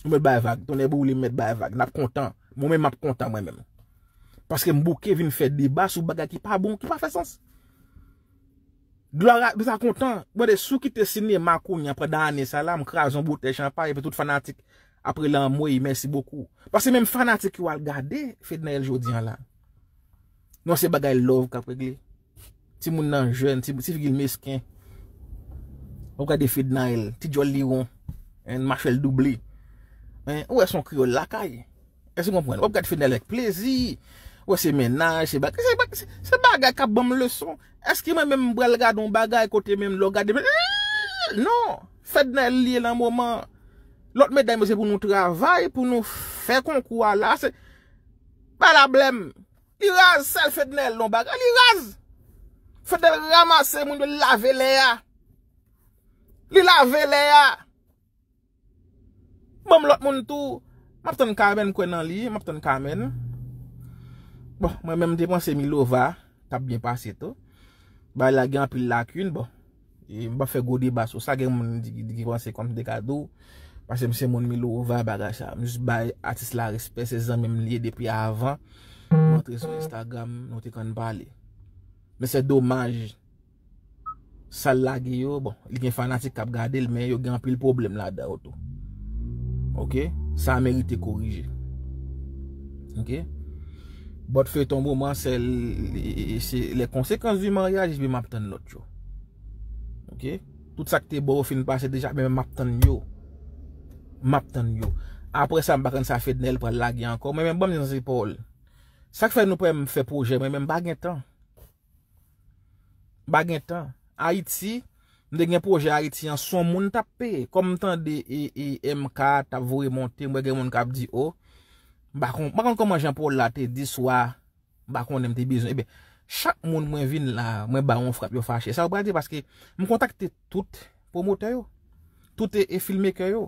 Ou mèt bay vag. Tonnè boule, m mèt bay vag. N ap kontan. Mwen menm, m ap kontan, mwen menm. Paske m bouke vin fè deba sou bagay ki pa bon, ki pa fè sans. Glwa a, m ta kontan. Mwen de sou kite sinema kounye a pandan ane sa la, m kraze yon boutèy chanpay, epi tout fanatik ap rele anmwey, mèsi bokou. Paske menm fanatik yo al gade Fednaelle jodi an la. Non, se bagay love k ap regle. Timoun nan jèn, ti, ti figi l mesken. W ap gade Fednaelle, ti djòl li won, en, machwè l double. En, ou wè se yon kreyòl lakay. Èske w konprann? W ap gade Fednaelle avèk plezi. Ou wè se mennaj, se bagay, se bagay, se, se bagay k ap ban m leson. Èske mwen menm m pral gade yon bagay kote menm lè w gade, non, Fednaelle li ye nan moman. Lòt medam yo se pou nou travay, pou nou fè konkou a la, se pa la blèm. Li raz, sèl Fednaelle non bagay, li raz. Fednaelle ranmase moun yo, li lave lè a. Li lave lè a. Ban m lòt moun tou. M ap tann Carmen, m kwè nan li, m ap tann Carmen. Bon, mwen menm m te panse Milova t ap byen pase tou. Bagay la gen anpil lakin, bon. E m p ap fè gwo deba sou sa, gen moun ki, ki panse kòm m te ka di w. Paske m se moun Milova, bagay sa. M jis bay atis la respè, se zanmi m li ye depi avan. M antre sou Instagram, nou te konn pale. Men se domaj, sa l lage yo, bon, li gen fanatik k ap gade l, men yo gen anpil pwoblèm ladan yo tou. Oke? Sa merite korije. Oke? But feyton moman, se, se les conséquences du mariage, epi m ap tann lòt yo. Oke? Tout sa k te bon yo fin pase deja, men m ap tann yo. M ap tann yo. Apre sa, m pa konn sa Fednaelle pral lage ankò. Mwen menm, ban m di sa se pawòl. Sa k fè nou pa m fè pwojè, mwen menm, m pa gen tan. M pa gen tan. Ayiti, m te gen pwojè Ayiti an, se yon moun t ap peye. Kòm m tande e, e, M K t ap voye monte, m wè gen moun k ap di, o, m pa konn, m pa konn kòman jan pawòl la te di, swa m pa konnen m te bezwen. Ebyen, chak moun mwen vin la, mwen ba yon frap, yo fache. Sa yo pral di, paske m kontakte tout pwomotè yo, tout e, e filmmaker yo.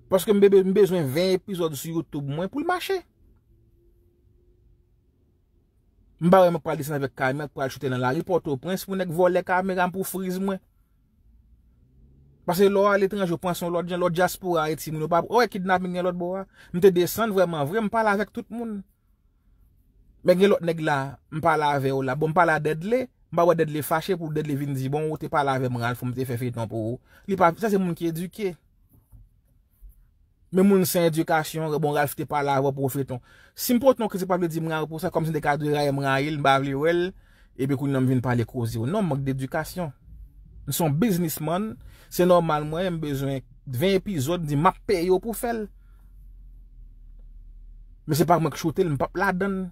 Paske m be-, m bezwen ven epizòd sou YouTube mwen pou l mache. M pa wè m pral desann avèk kamera, pral choute nan lari Pòtoprens pou nèg vòlè kamera m pou friz mwen. Paske lè w aletranje, w panse yon lòt jan, lòt dyaspora Ayiti, moun yo pa, ou wè kidnaping gen lòt bò a. M te desann vrèman vre, m pale avèk tout moun. Men gen lòt nèg la, m pale avè yo la. Bon, m pale a Dèdle, m pa wè Dèdle fache pou Dèdle vin di, bon, ou te pale avè m, Ralph, m te fè feyton pou ou. Li pa, sa se moun ki edike. Men moun san edikasyon, bon, Ralph te pale avè w pou feyton. Si m pote yon kritik, pa vle di m rayi w pou sa, kòmsi m te ka dwe rayi, m rayi l, m pa vle wè l, epi kounye a m vin pale koze w. Non, mank dedikasyon. M se yon biznismann, se nòmal mwen, m bezwen ven epizòd, m di m ap peye w pou fè l. Men se pa mwen k choute l, m p ap ladan l.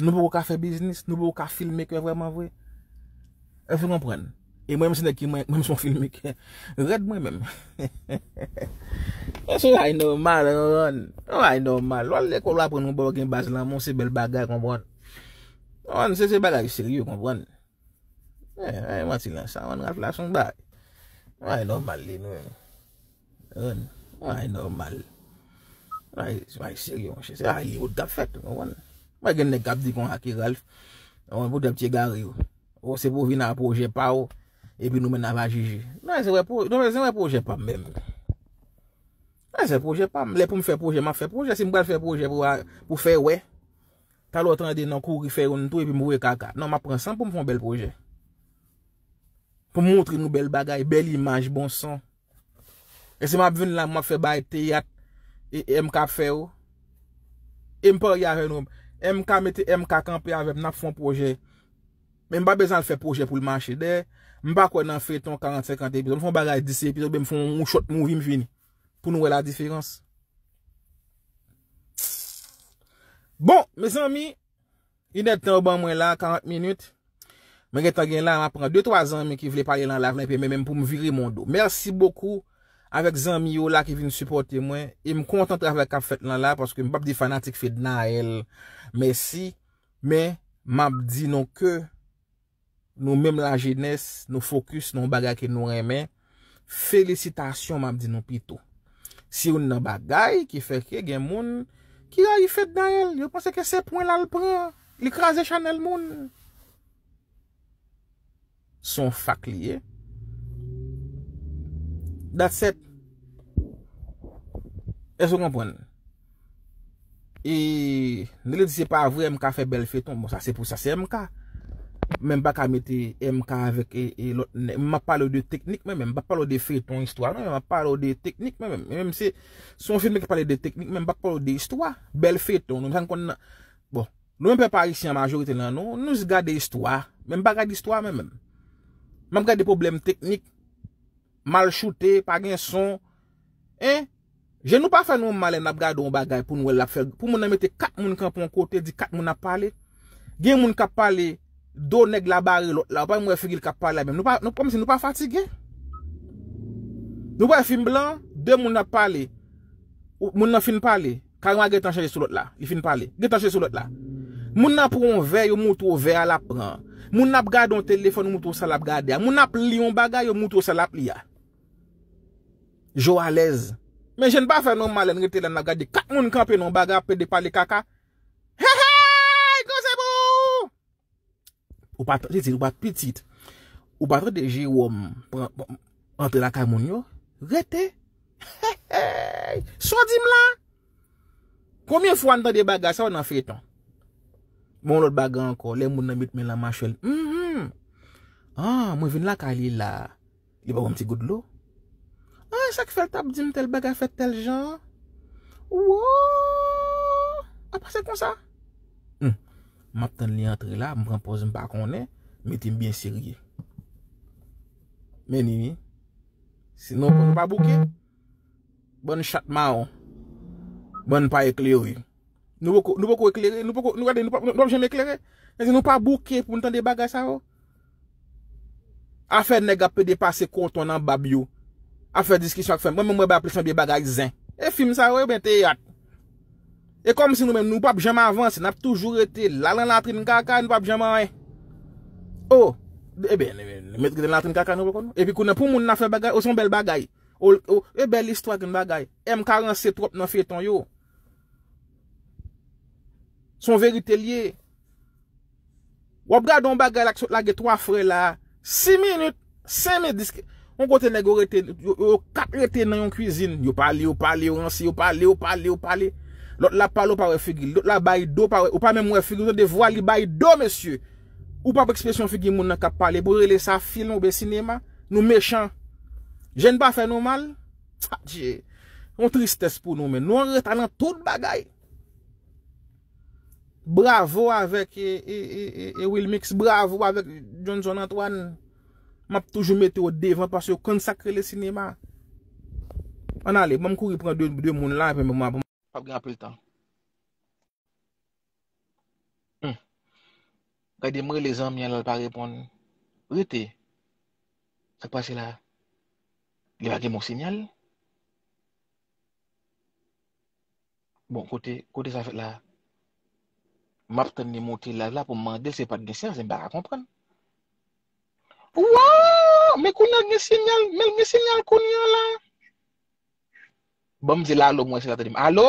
Nou poko ka fè biznis, nou poko ka filmmaker vrèman vre. Èske w konprann? E mwen menm se nèg ki mwen, mwen menm se yon filmmaker. Rèd mwen menm. Se yon bagay nòmal, w konprann? Yon bagay nòmal. Lè w al lekòl, w aprann yon bagay, w gen baz lanmou, se bèl bagay, konprann? Konprann? Se, se bagay serye, konprann? Eh, eh, manti lan sa, w konprann, Ralph la se yon bagay. Yon bagay nòmal li, nou menm. Konprann? Yon bagay nòmal. Yon bagay, yon bagay serye, monchè. Se bagay Hollywood k ap fèt, w konprann? Mwen gen nèg k ap di konsa ke Ralph, w konprann, poutèt ti egare yo. Ou se pou vin a pwojè pa w, epi nou menm n a va jije. Non, se vre pwo-, non, se vre pwojè pa m menm. Non, se pwojè pa m. Lè pou m fè pwojè, m ap fè pwojè. Si m pral fè pwojè pou a, pou fè wè, talè w tande nan kouri fè youn tou, epi m voye kaka. Non, m ap pran san pou m fè yon bèl pwojè. Pou m montre nou bèl bagay, bèl imaj, bon son. E si m ap vin la, m ap fè bay teyat, e, e M K ap fè yo. E m parye avè nou. M K mete M K kanpe avè m, n ap fè yon pwojè. Men m pa bezwen al fè pwojè pou l mache. Dayè, m pa kwè nan feyton karant, senkant epizòd. M fè yon bagay dis epizòd, oubyen m fè yon, yon short movie, m fini. Pou nou wè la diferans. Bon, mezanmi, inèdtan yo ban mwen la, karant minit. Mwen gentan gen la, m ap pran de, twa zanmi ki vle pale nan live la, epi men, men pou m vire mon do. Mèsi bokou avèk zanmi yo la ki vin sipòte mwen. E m kontan travay k ap fèt lan la, paske m p ap di fanatik Fednaelle mèsi, men m ap di nou ke nou menm lajenès, nou fokis nan yon bagay ke nou renmen. Felisitasyon, m ap di nou pito. Se youn nan bagay ki fè ke gen moun ki rayi Fednaelle. Yo panse ke se pwen l al pran. Li kraze chanèl moun. Se yon fak li ye. That's it. Èske w konprann? E, nèg la di se pa vre, M K fè bèl feyton. Bon, sa se pou sa, se M K. Men m pa ka mete M K avèk e, e lòt nèg. M ap pale w de teknik, mwen menm. M pa pale w de feyton, istwa, non, men m ap pale w de teknik, mwen menm. Menm se, se yon fim ki pale de teknik, men m pa pale w de istwa. Bèl feyton, nou sa n konn nan. Bon, nou menm pèp ayisyen an majorite nan nou, nou jis gade istwa. Men m pa gade istwa, mwen menm. M ap gade pwoblèm teknik, mal choute, pa gen son. Hein? Je nou pa fè nou mal lè n ap gade yon bagay pou n wè l ap fè. Pou moun nan mete kat moun kanpe yon kote, di kat moun ap pale. Gen moun k ap pale, do nèg la bare lòt la. Ou pa menm wè figi l k ap pale la menm. Nou pa, nou, kòmsi nou pa fatige. Nou wè fim blan, de moun ap pale. Ou, moun nan fin pale. Kalima gentan chanje sou lòt la. Li fin pale. Gentan chanje sou lòt la. Moun nan pran yon vè, yo moutre w vè a l ap pran. Moun nan ap gade yon telefòn, yo moutre w sa l ap gade a. Moun nan ap li yon bagay, yo moutre w sa l ap li a. Je w alèz. Men je n pa fè nou mal lè n rete la n ap gade kat moun kanpe nan yon bagay ap pede pale kaka. Hey, hey, koze pou ou! Ou pa pitit, ou pa pitit. Ou pa tande Jewòm pran, pran, antre lakay moun yo? Rete. Hey, hey. Sa w di m la? Konbyen fwa n tande bagay sa yo nan feyton? Bon, lòt bagay ankò, lè moun nan met men l nan machwè l. Mhm. Ah, mwen vin lakay li la. Li ba w yon ti gout dlo. Ah, sa k fè l t ap di m tèl bagay fèt tèl jan? Wo! Apa se konsa? Hmm. M ap tann li antre la, m pran pòz m pa konnen, mete m byen serye. Men Nini, sinon nou pa bouke. Bann chat mawon. Bann pa eklere. Nou poko, nou poko eklere, nou poko, nou gade, nou pa, nou pa janm eklere. Sa di nou pa bouke pou n tande bagay sa yo. Afè nèg ap pede pase koton nan bab yo. Afè diskisyon ak fèm. Mwen menm mwen ba plis anbyen bagay zen. E fim sa yo, ebyen teyat. E kòmsi nou menm nou p ap janm avanse, n ap toujou rete la nan latrin kaka, nou p ap janm anyen. Oh, ebyen, nou met rete nan latrin kaka nou poko non. Epi kounye a pou moun nan fè bagay, oh, se yon bèl bagay. Oh, oh, e bèl istwa grenn bagay. M K ranse twòp nan feyton yo. Se yon verite l ye. W ap gade yon bagay la ki sot lage twa frè la. Sis minit, senk minit, dis, yon kote nèg yo rete, yo, yo kat rete nan yon kwizin. Yo pale, yo pale, yo ranse, yo pale, yo pale, yo pale. Lòt la pale, ou pa wè figi l. Lòt la bay do, ou pa wè, ou pa menm wè figi l, ou tande vwa li bay do, mesye. Ou p ap ekspresyon figi moun nan k ap pale. Pou rele sa fim oubyen sinema, nou mechan. Je n pa fè nou mal. Adje. Yon tristès pou nou, men nou an reta nan tout bagay. Bravo avèk e, e, e, e, e Wilmix, bravo avèk Johnson Antoine. M ap toujou mete yo devan paske yo konn sa k rele sinema. Ann ale, ban m kouri pran de, de moun la, epi m ap, p ap gen anpil tan. Hmm. Gade m rele zanmi an la, l pa reponn. Rete. Sa k pase la? Li pa gen bon sinyal? Bon, kote, kote sa fèt la? M ap tann li monte live la pou m mande l, se pa t gen sinyal, se m pa ka konprann. Wow! Men kounye a gen sinyal, men l gen sinyal kounye a la. Ban m di l alo, mwen si l ap tande m. Alo?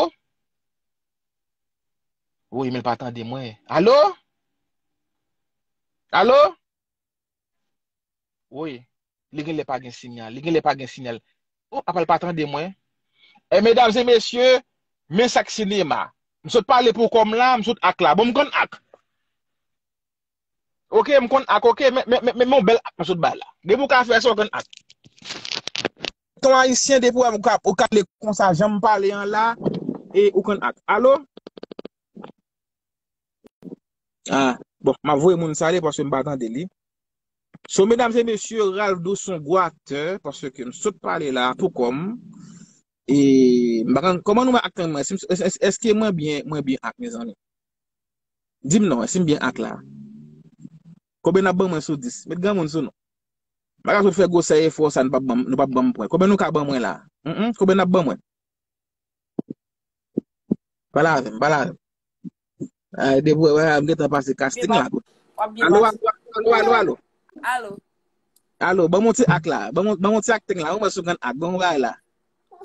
Wi, men l pa tande mwen. Alo? Alo? Wi. Li genlè pa gen sinyal. Li genlè pa gen sinyal. Oh, apa l pa tande mwen? E medam e mesye, men sa k sinema. M sot pale pou kò m la, m sot ak la. Bon, m konn ak. Oke, m konn ak, oke, men, men, men, men yon bèl ak m sot bay la. Depi w ka fè sa, w konn ak. Ton ayisyen, depi w ka, ou ka pale konsa, jan m pale an la, e ou konn ak. Alo? Ah, bon, m ap voye moun sa ale paske m pa tande li. So, medam e mesye, Ralph Dou se yon gwo aktè, paske m sot pale la pou kò m. E, m pa konn, kòman nou wè ak mwen? Si m, es-, es-, èske mwen byen, mwen byen ak, mezanmi? Di m non, si m byen ak la. Konbyen n ap ban mwen sou dis? Met granmoun sou nou. M pa ka sot fè gwosè efò sa, nou p ap ban m, nou p ap ban m pwen. Konbyen nou ka ban mwen la? Hum, hum, konbyen n ap ban mwen? Pale avè m, pale avè m. Ay, depi wè, wè, m gentan pase casting la. Alo, alo, alo, alo, alo. Alo. Alo, ban m yon ti ak la. Ban m, ban m yon ti acting la. Ou mwen sou grann ak. Ban m yon bagay la.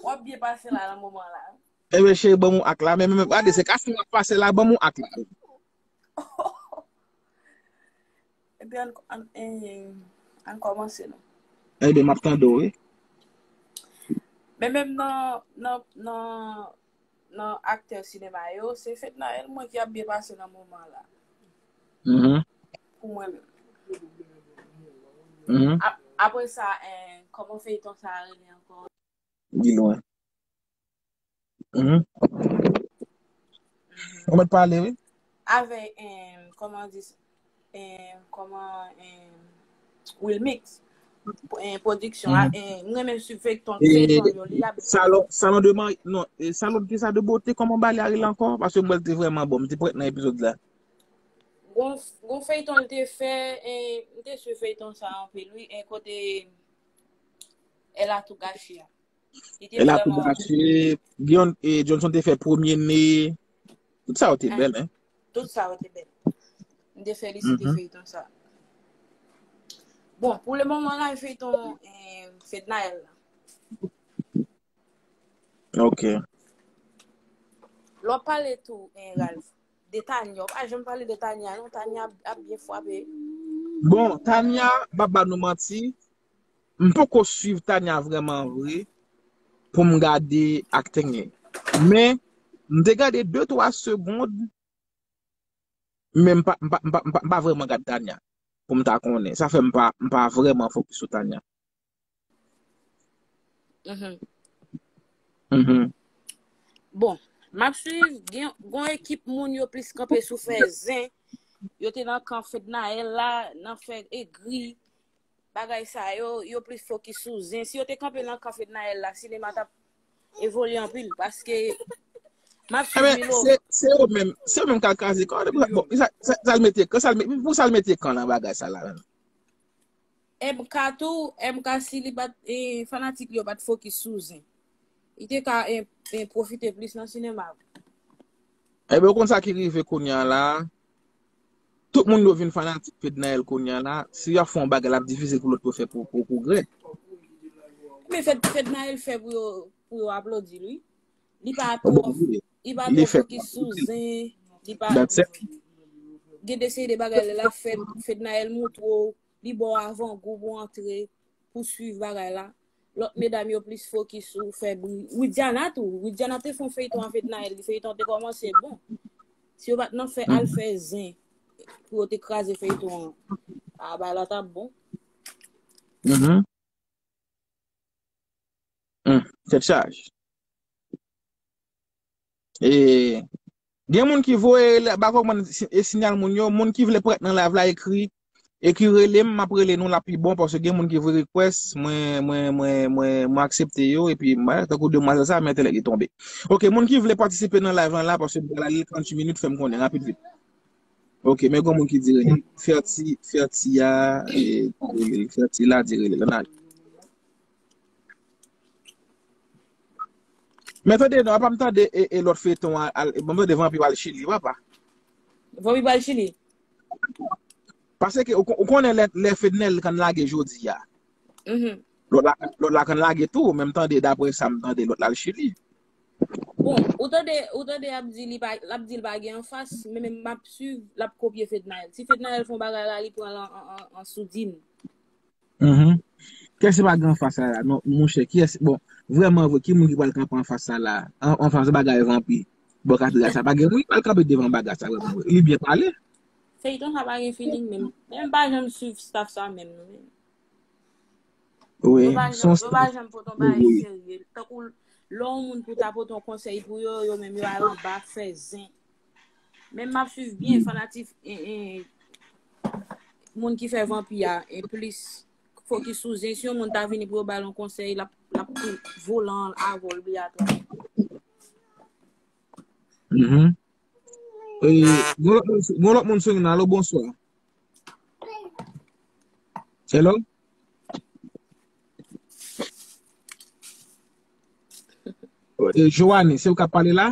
W ap byen pase la, nan moman la. Ebyen, cheri, ban m yon ak la. Men, men, men, gade, se casting w ap pase la, ban m yon ak la. Epi ann, ann, eh, ann kòmanse non. Ebyen, m ap tande w, wi. Men menm nan, nan, nan, nan aktè sinema yo, se Fednaelle mwen ki ap byen pase nan moman la. Mhm. Pou mwen menm. Mhm. Ap- Apre sa, eh, kòman feyton sa a rele ankò? Li lwen. Mhm. Ou mèt pale, wi. Avèk, eh, kòman di, eh, kòman, eh, Wilmix, eh, pwodiksyon, Mhm. eh, mwen menm swiv feyton, E feyton yo, li ap Salon, Salon de Mari, non, e Salon de sa de Beauté, kòman bagay la rele ankò? Paske mwen te vrèman bon, m te prèt nan epizòd la. Gon, gon feyton l te fè, eh, m te swiv feyton sa anpil, wi, eh, kote El a tou gache a. Li te El a tou vrèman gache, Beyonce, e Johnson te fè premye ne. Tout sa yo te Eh, bèl, hein? Tout sa yo te bèl. M te felisite Mhm. feyton sa. Bon, pou le moman la, feyton, eh, Fednaelle la. Ok. Lè w ap pale tou, eh, Ralph, de Tania, w pa janm pale de Tania, non, Tania ap, ap byen frape. Bon, Tania, m p ap ba nou manti, m poko swiv Tania vrèman vre pou m gade acting li. Men, m te gade de twa segonn, men m pa, m pa, m pa, m pa, m pa vrèman gade Tania pou m ta konnen. Sa fè m pa, m pa vrèman fokis sou Tania. Mhm. Mhm. Bon, m ap swiv, gen gon ekip moun yo plis kanpe sou fè zen. Yo te nan kan Fednaelle la, nan fè egri. Bagay sa yo, yo plis fokis sou zen. Si yo te kanpe nan kan Fednaelle la, sinema t ap evolye anpil. Paske m ap swiv Ebyen, Milo. Se, se yo menm, se yo menm k al kraze kò. Bon, sa, sa, sa l mete, sa l mete, pou sa l mete kan nan bagay sa la menm. M K tou, M K si li pa t, eh, fanatik li yo pa t fokis sou zen. Li te ka, eh, eh, pwofite plis nan sinema. Ebyen, ou konn sa ki rive kounye a la. Tout moun yo vin fanatik Fednaelle kounye a la. Si y ap fè yon bagay, l ap difisil pou lòt yo fè pou, pou pwogrè. Men Fed, Fednaelle fè pou yo, pou yo aplodi l, wi. Li pa Bon, twò, wi. Li pa Li twò fè fokis sou zen, li pa That's it. Gen de seri de bagay lè l ap fè, Fednaelle montre w, li ba w avangou pou antre, pou swiv bagay la. Lòt medam yo plis fokis sou fè bri. Widiana tou. Widiana te fè yon feyton ak Fednaelle, feyton te kòmanse bon. Si yo pa t nan fè al fè zen pou yo te kraze feyton an, a bagay la t ap bon. Mhm. Hmm, tèt chaje. E gen moun ki voye, ba konprann si- e sinyal moun yo, moun ki vle parèt nan live la ekri, ekri rele m, m ap rele nou la pi bon, paske gen moun ki voye request, mwen, mwen, mwen, mwen, mwen aksepte yo, epi mwen, tankou demwazèl sa, men entèlèt li tonbe. Ok, moun ki vle patisipe nan live lan la, paske m pral ale trant minit, fè m konnen, rapid vit. Ok, men gen moun ki di rele. Ferti, Ferti a, e, rele, Ferti la di rele, l ann ale. Men tande, non, apa m tande e, e lòt feyton a, al, bon, m tande Vanpi pral Chili, papa. Vanpi pral Chili? Paske ou, ou konnen lè, lè Fednaelle konn lage jodi a. Mhm. Lòt la, lòt la konn lage tou, men m tande, daprè sa m tande, lòt la al Chili. Bon, ou tande, ou tande ap di li pa, l ap di l pa gen anfas, men menm m ap swiv, l ap kopye Fednaelle. Si Fednaelle fè yon bagay la, li pran l an, an, an, an soudin. Mhm. Kiyès ki pa gen anfas la la? Non, monchè, kiyès, bon, vrèman vre, ki moun ki pral kanpe anfas sa la? An, anfas bagay Vanpi. Bon, Katrina, sa pa gen moun ki pral kanpe devan bagay sa, vrèman vre. Li byen pale. Feyton sa pa gen feeling menm. Men m pa janm swiv staff sa menm, non. Wi, Yo pa se yon janm, yo pa staff. Janm pote yon bagay serye. Tankou lè yon moun pou ta pote yon konsèy pou yo, yo menm yo al anba fè zen. Men m ap swiv byen fanatik, e, e, moun ki fè Vanpi a, e plis fokis sou zen. Si yon moun ta vini pou yo ba l yon konsèy, l ap, l ap tou volan avè l obligatwa. Mhm. E, gon lòt moun, gon lòt moun sou liy nan, alo, bonswa. Hello? E, Joanie, se ou k ap pale la?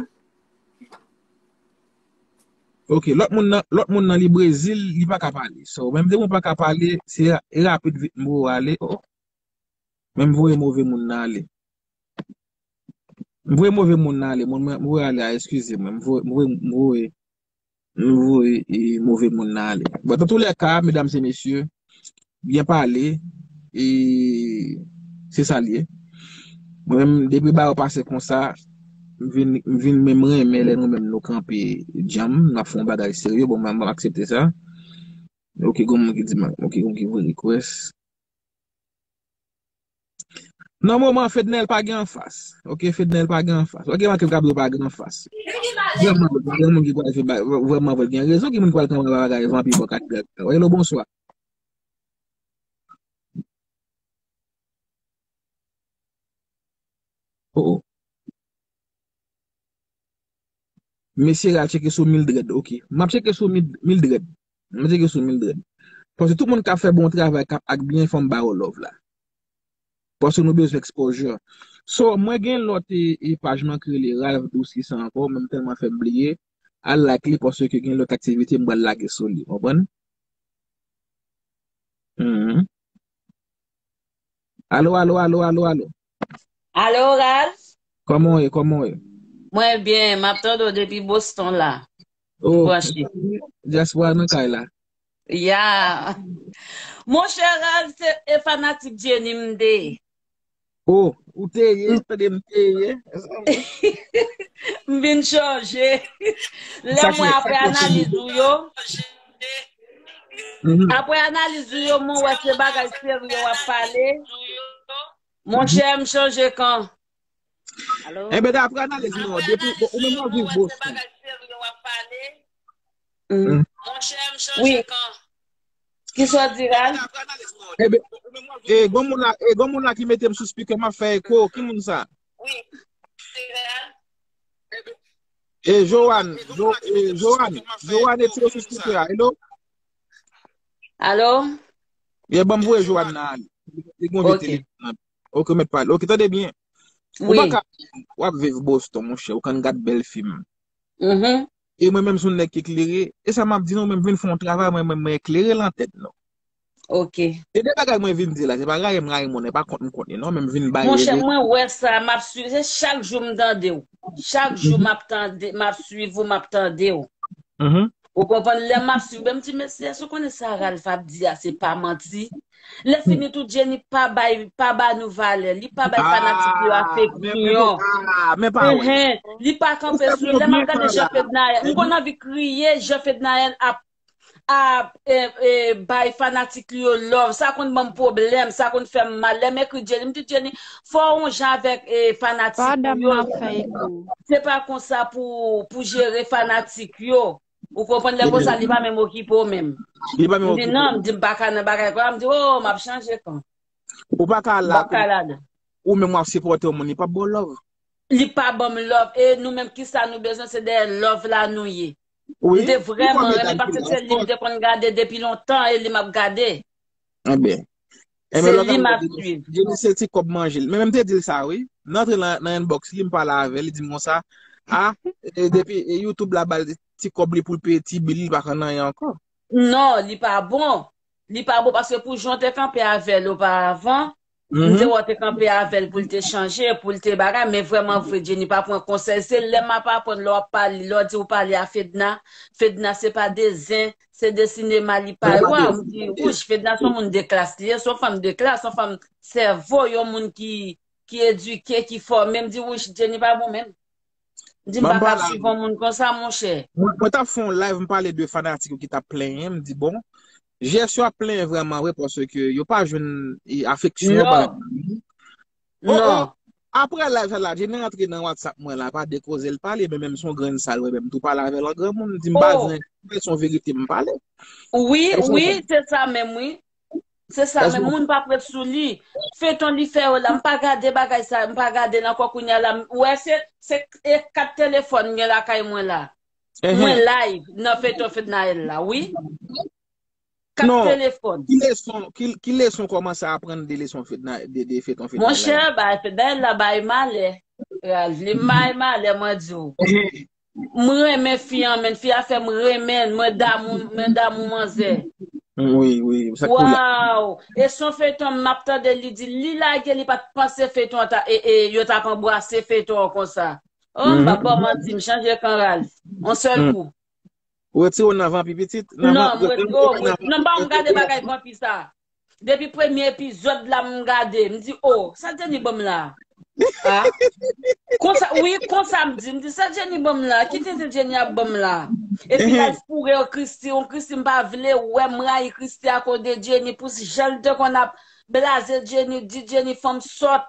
Ok, lòt moun nan, lòt moun nan li Brezil, li pa ka pale. So, menm depi ou pa ka pale, se ra- e rapid vit m voye ale. Oh. Men m voye move moun nan ale. M voye move moun nan ale. Moun mwen, m voye ale a, eskize mwen. M voye, m voye, m voye. Nou voye e, move moun nan ale. Bon, dans tous les cas, mesdames et messieurs, byen pale, e se sa l ye. Mwen menm, depi bagay yo pase konsa, m vin, m vin menm renmen lè nou menm nou kanpe djanm, n ap fè yon bagay serye, bon, mwen, mwen aksepte sa. Ok, gon moun ki di, ok, gon moun ki voye request. Nan moman, Fednaelle pa gen anfas. Ok, Fednaelle pa gen anfas. Ok, Marc Gabriel pa gen anfas. Vrèman, gen moun ki kwalifiye, vrèman, vrè, gen rezon ki moun ki pral kanpe bagay vanpi bò kat gag. Hello, bonswa. Oh, oh. Mesye Ral tcheke sou Mildred, ok. M ap tcheke sou Mil-, Mildred. M ap tcheke sou Mildred. Paske tout moun k ap fè bon travay, k ap ak byen, fò m ba yo love la. Paske nou bezwen exposure. So, mwen gen lòt e, e paj mwen ki rele Ralph Douce ki sa ankò, men m tèlman fè m bliye. Al like li paske gen lòt aktivite m pral lage sou li, konprann? Mhm. Alo, alo, alo, alo, alo. Alo, Ralph? Kòman w ye? Kòman w ye? Mwen byen, m ap tande w depi Boston la. Oh, m branche. Dyaspora nan kay la. Ya. Monchè Ralph, se e fanatik Jenny m te ye. Oh, ou te ye, tande m te ye. M vin chanje. Lè mwen apre analiz ou yo, mhm, apre analiz ou yo, mwen wè se bagay serye w ap pale. Monchè, m chanje kan. Alo? Enben, dapre analiz nou an, depi, bon, ou menm w ap viv Boston. Mm. Wi. Kisa w di, Ral? Enben, e, gon moun la, e, gon moun la ki mete m sou speaker, m ap fè eko. Ki moun sa? E, Joanne, Jo-, e, Joanne, Joanne, e tire sou speaker a. Hello? Alo? Ye, ban m voye Joanne nan ale. Li gon vye telefòn nan. Ok, ou mèt pale. Ok, tande byen. Ou pa ka, w ap viv Boston, monchè, ou konn gad bèl fim. Mhm. E mwen menm, se yon nèg ki klere, e sa m ap di nou, menm vin fè yon travay, mwen menm, mwen klere lan tèt nou. Ok. E de bagay mwen vin di la, se pa rayi m rayi moun, e pa kont m kont li, non, men m vin bay. Monchè, mwen wè sa, m ap swiv, se chak jou m tande w. Chak jou m ap tande, m ap swiv ou, m ap tande w. Mhm. Ou konprann? Lè m ap swiv, m di, "Mesye, èske w konnen sa Ralph ap di a, se pa manti?" Lè fini tou, Jenny pa bay, pa ba nou valè. Li pa bay fanatik yo afeksyon. Ah, men pa wè. Enhen. Li pa kanpe sou yo. Lè m ap gade Jean Fednaelle, m konn anvi kriye, Jean Fednaelle ap, ap, e, e, bay fanatik li yo love. Sa konn ban m pwoblèm, sa konn fè m mal. Lè m ekri Jenny, m di Jenny, fò w yon jan avèk, e, fanatik ou yo. Se pa konsa pou, pou jere fanatik yo. Ou konprann, lè konsa, li pa menm okipe w menm. Li pa menm okipe w. M di, "Non," m di, "M pa ka nan bagay konsa." M di, "Oh, m ap chanje kan." Ou pa ka la, ou menm w ap sipòte yon moun, li p ap ba w love. Li pa ban m love. E nou menm, kisa nou bezwen, se dèyè love la nou ye. M te vrèman renmen, paske se li m te konn gade depi lontan, e li m ap gade. Enben, se li m ap swiv. Jenny se ti kòb manje l. Men, men m te di l sa, wi. M antre nan, nan inbox li, m pale avè l, li di m konsa, a, e, depi, e, YouTube la ba l ti kòb li pou l peye ti bil, li pa konn anyen ankò. Non, li pa bon. Li pa bon paske pou jan w te kanpe avè l oparavan, m te wè w te kanpe avè l pou l te chanje, pou l te bagay, men vrèman vre, Jenny pa pran konsèy. Se lè m ap aprann lè w ap pale, lè w di w pale a Fedna, Fedna se pa de zen, se de sinema li pa wè. M di, wouch, Fedna se yon moun de klas li ye, se yon fanm de klas, se yon fanm sèvo, yon moun ki, ki edike, ki fòme. M di, wouch, Jenny pa bon menm. M di, m pa ka swiv yon moun konsa, monchè. Mwen, mwen t ap fè yon live, m pale de fanatik yo ki t ap plenyen, m di, bon, G S yo ap plenyen vrèman vre, paske yo pa jwenn, e, afeksyon. Non. Oh, oh. Apre live sa la, Jenny rantre nan WhatsApp mwen la, pa de koze l pale, men menm se yon grenn sal, mwen menm tou pale avè l an granmoun, m di m pa zen, se yon verite m pale. Wi, wi, se sa menm, wi. Se sa, men moun p ap ret sou li. Feyton li fè yo la, m pa gade bagay sa, m pa gade l ankò kounye a la. Ou wè, se, se, e kat telefòn m gen lakay mwen la. Mwen live nan feyton Fednaelle la, wi. Kat telefòn. Ki leson, ki, ki leson w kòmanse aprann de leson Fedna-, de, de feyton Fednaelle la? Monchè, bay Fednaelle la bay malè. Ralph, li bay malè, mwen di w. M renmen fi an, men fi a fè m renmen l. Mwen damou, mwen damou manzè. Wi, wi, sa k pou la. Waw! E se yon feyton m ap tande li di, li lage, li pa t panse feyton an ta, e, e, yo t ap anbrase feyton an konsa. Oh, m pa ba w manti, m chanje kan Ralph. Yon sèl kou. Ou retire w nan vanpi pitit? Nan Non, van- mwen, oh, mwen, non, pa m gade bagay vanpi sa. Depi premye epizòd la m gade, m di, oh, sa Jenny ban m la? Ah. Konsa, wi, konsa m di, m di, sa Jenny ban m la? Ki tenten Jenny ap ban m la? Epi l al foure yon Christie, yon Christie m pa vle wè, m rayi Christie akoz de Jenny pou jan l te konn ap blaze Jenny, di Jenny fanm sòt.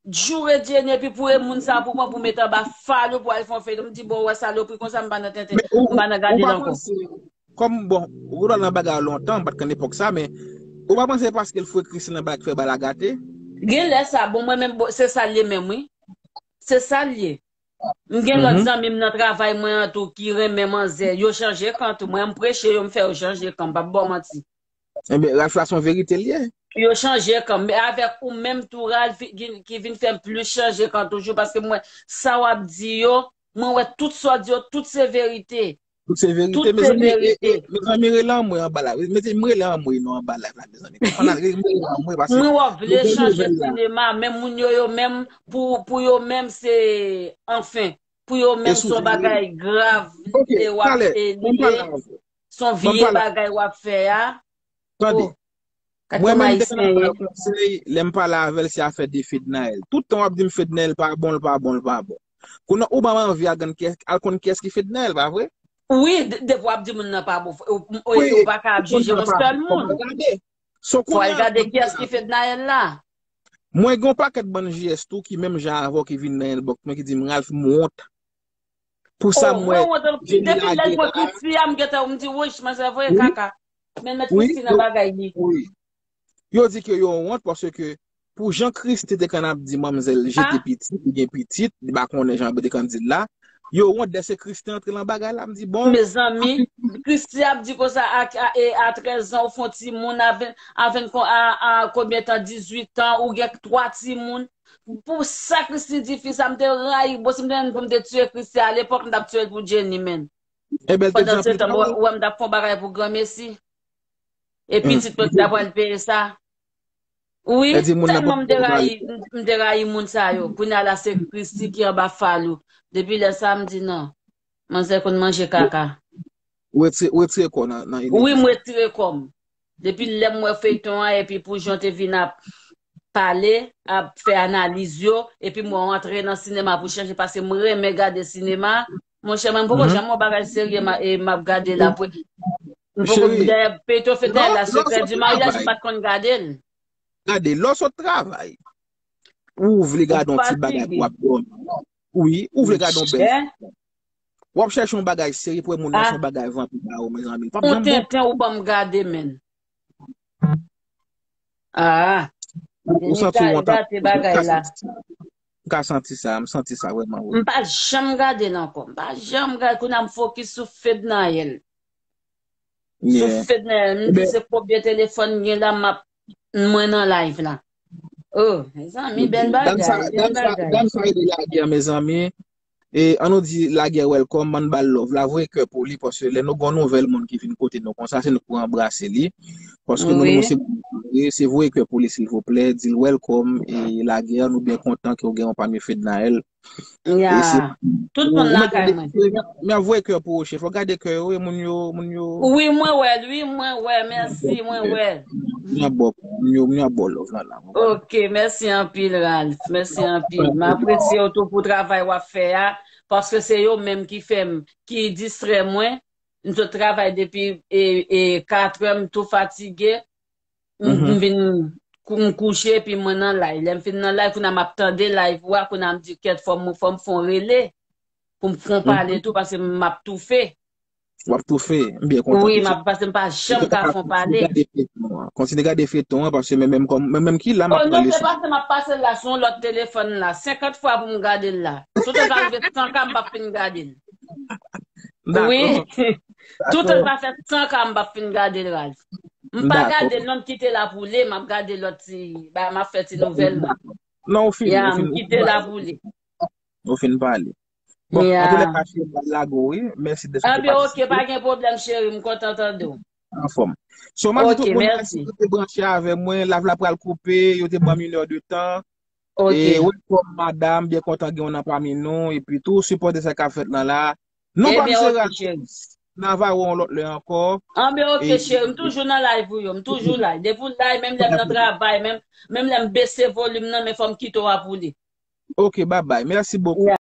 Joure Jenny epi pou e moun sa pou pran pou met anba fal ou pou al fè yon feyton. M di bon, wè salopri konsa m pa nan tenten, m pa nan gade l ankò. Kòm bon, ou nan bagay lontan, m pa t konn epòk sa, men ou pa panse paske l foure Christie nan bagay ki fè bal la gate? Gen lè sa, bon mwen menm se sa l ye menm wi. Se sa l ye. M gen lòt zanmi m nan travay mwen an tou ki renmen manzè. Yo chanje kan tou. Mwen m preche yo, m fè yo chanje kan. M p ap ba w manti. Ebyen, Ralph la se yon verite l ye. Yo chanje kan. Men avèk ou menm tou, Ralph, ki, ki vin fè m plis chanje kan toujou. Paske mwen, sa w ap di yo, mwen wè tout sa w di yo, tout se verite. Tout se verite. Tout se verite. Mezanmi, rele anmwe anba la. Mezanmi, rele anmwe non anba la, mezanmi. Mwen wè vle chanje sinema, men moun yo, yo menm, pou, pou yo menm, se, anfen, pou yo menm, se yon bagay grav, li te w ap, li ye, se yon vye bagay w ap fè a. Tande. Mwen menm, depi nan ba l konsèy, lè m pale avè l, se afè de Fednaelle. Tout tan w ap di m Fednaelle pa bon, l pa bon, l pa bon. Kounye a, ou ban m anvi al konn kiyès, al konn kiyès ki Fednaelle, pa vre? Wi, depi w ap di moun nan pa bon, ou pa ka ap jije yon sèl moun. Fò w al gade kiyès ki Fednaelle la. Mwen gen yon pakèt bann J S tou ki menm jan avè w ki vin nan inbox mwen ki di m Ralph m wont. Pou sa m wè Jenny lage la. Depi lè l voye Christie a, m gentan, m di wouch, manzè voye kaka. Men met Christie nan bagay li. Yo di ke yo wont paske pou jan Christie te konn ap di manmzèl jete pitit, li gen pitit, li pa konnen jan yo te konn di l la. Yo wont dèske Christie antre nan bagay la, m di bon. Mezanmi, Christie ap di konsa a, a, e, a trèz an ou fè yon timoun, a ven, a ven, a, a konbyen tan, dizuit an, ou gen twa timoun. Pou sa Christie di fi sa, m te rayi, bon, si m te gen pou m te tiye Christie a lepòk, m t ap tiye l pou Jenny, menn. Pandan se tan, ou wè m t ap fè yon bagay pou granmesi. E pitit mwen ki ta pral peye sa. Wi, tèlman m te rayi, m te rayi moun sa yo. Kounye a la se Christie ki anba fal ou. Depi lè sa a m di non. Manzè konn manje kaka. Ou retire, ou retire kò w nan, nan ide. Wi, m retire kò m. Depi lè m wè feyton an epi pou jan w te vin ap pale, ap fè analiz yo, epi m wè w antre nan sinema pou chanje, paske m renmen gade sinema. Monchè, mwen m poko janm wè yon bagay serye m ap gade la. M poko, dayè, Peyton Fednaelle la, Secret du mariage, m pa t konn gade l. Gade, lè w sot travay, ou vle gade yon ti bagay pou w ap dòmi. Wi, ou vle gade yon bèl fim. W ap chèche yon bagay serye pou wè moun nan se yon bagay vanpi ba ou, mezanmi. Ou tenten ou ban m gade, menn. Ah. Ou santi w wont ap gate bagay la. M ka santi sa, m santi sa vrèman wi. M pa janm gade l ankò. M pa janm gade, kounye a m fokis sou Fednaelle. Sou Fednaelle, m di se konbyen telefòn m gen la, m ap, mwen nan live la. Oh, mezanmi, bèl bagay, bèl bagay. Dam sa rele lagè, mezanmi. E, an nou di lagè welcome, ann ba l love la, voye kè pou li, paske lè nou gen yon nouvèl moun ki vin kote nou konsa, se nou ki pou anbrase li. Paske nou menm se moun nou ye, se voye kè pou li silvouplè, di l welcome, e lagè, nou byen kontan ke w gen yon pami Fednaelle. Ya, tout moun lakay mwen. M ap voye kè pou ou, cheri, fò w gade kè yo, wi, moun yo, moun yo. Wi, mwen wè l, wi, mwen wè, mèsi, mwen wè l. M ap ba w, moun yo, moun yo ap ba w love la, la. Ok, mèsi anpil, Ralph. Mèsi anpil. M apresye w tou pou travay w ap fè a, paske se yo menm ki fè m, ki distrè mwen. M sot travay depi e, e, katrè, m tou fatige. M, m vin kou-, m kouche, epi mwen nan live. Lè m fin nan live, kounye a m ap tande live ou a, kounye a m di, kèt, fò m, fò m fè yon rele. Pou m fè yon pale tou, paske m ap toufe. W ap toufe, m byen kontan. Wi, m ap, paske m pa janm ka fè yon pale. Kontinye gade feyton an, paske mwen menm kòm, mwen menm ki la, m ap pran leson. Non, se paske m ap pase l la, se yon lòt telefòn la. Senkant fwa pou m gade l la. Sou total vin san ka, m p ap fin gade l. Wi. Toutan sa fè san ka m p ap fin gade l, Ralph. M pa gade l non, m kite l ap woule, m ap gade lòt ti, ba, m ap fè ti nouvèl mwen. Non, ou fini. Ya, m kite l ap woule. Ou fin pale. Bon, antoulèka, cheri, m pral lage w, wi. Mèsi de sa. Anben, ok, pa gen pwoblèm, cheri, m kontan tande w. Anfòm. So, m ap di tout moun mèsi pou te branche avè mwen. Live la pral koupe, yo te ban m inè de tan. Ok. E, welcome, madanm, byen kontan gen w nan pami nou. Epi tou, sipòte sa k ap fèt lan la. Non pa m se Ralph. N a va wè yon lòt lè ankò. Anben, oke, cheri, m toujou nan live ou yo, m toujou live. Depi w live, menm lè m nan travay, menm, menm lè m bese volim nan, men fò m kite w ap woule. Ok, babay. Mèsi bokou.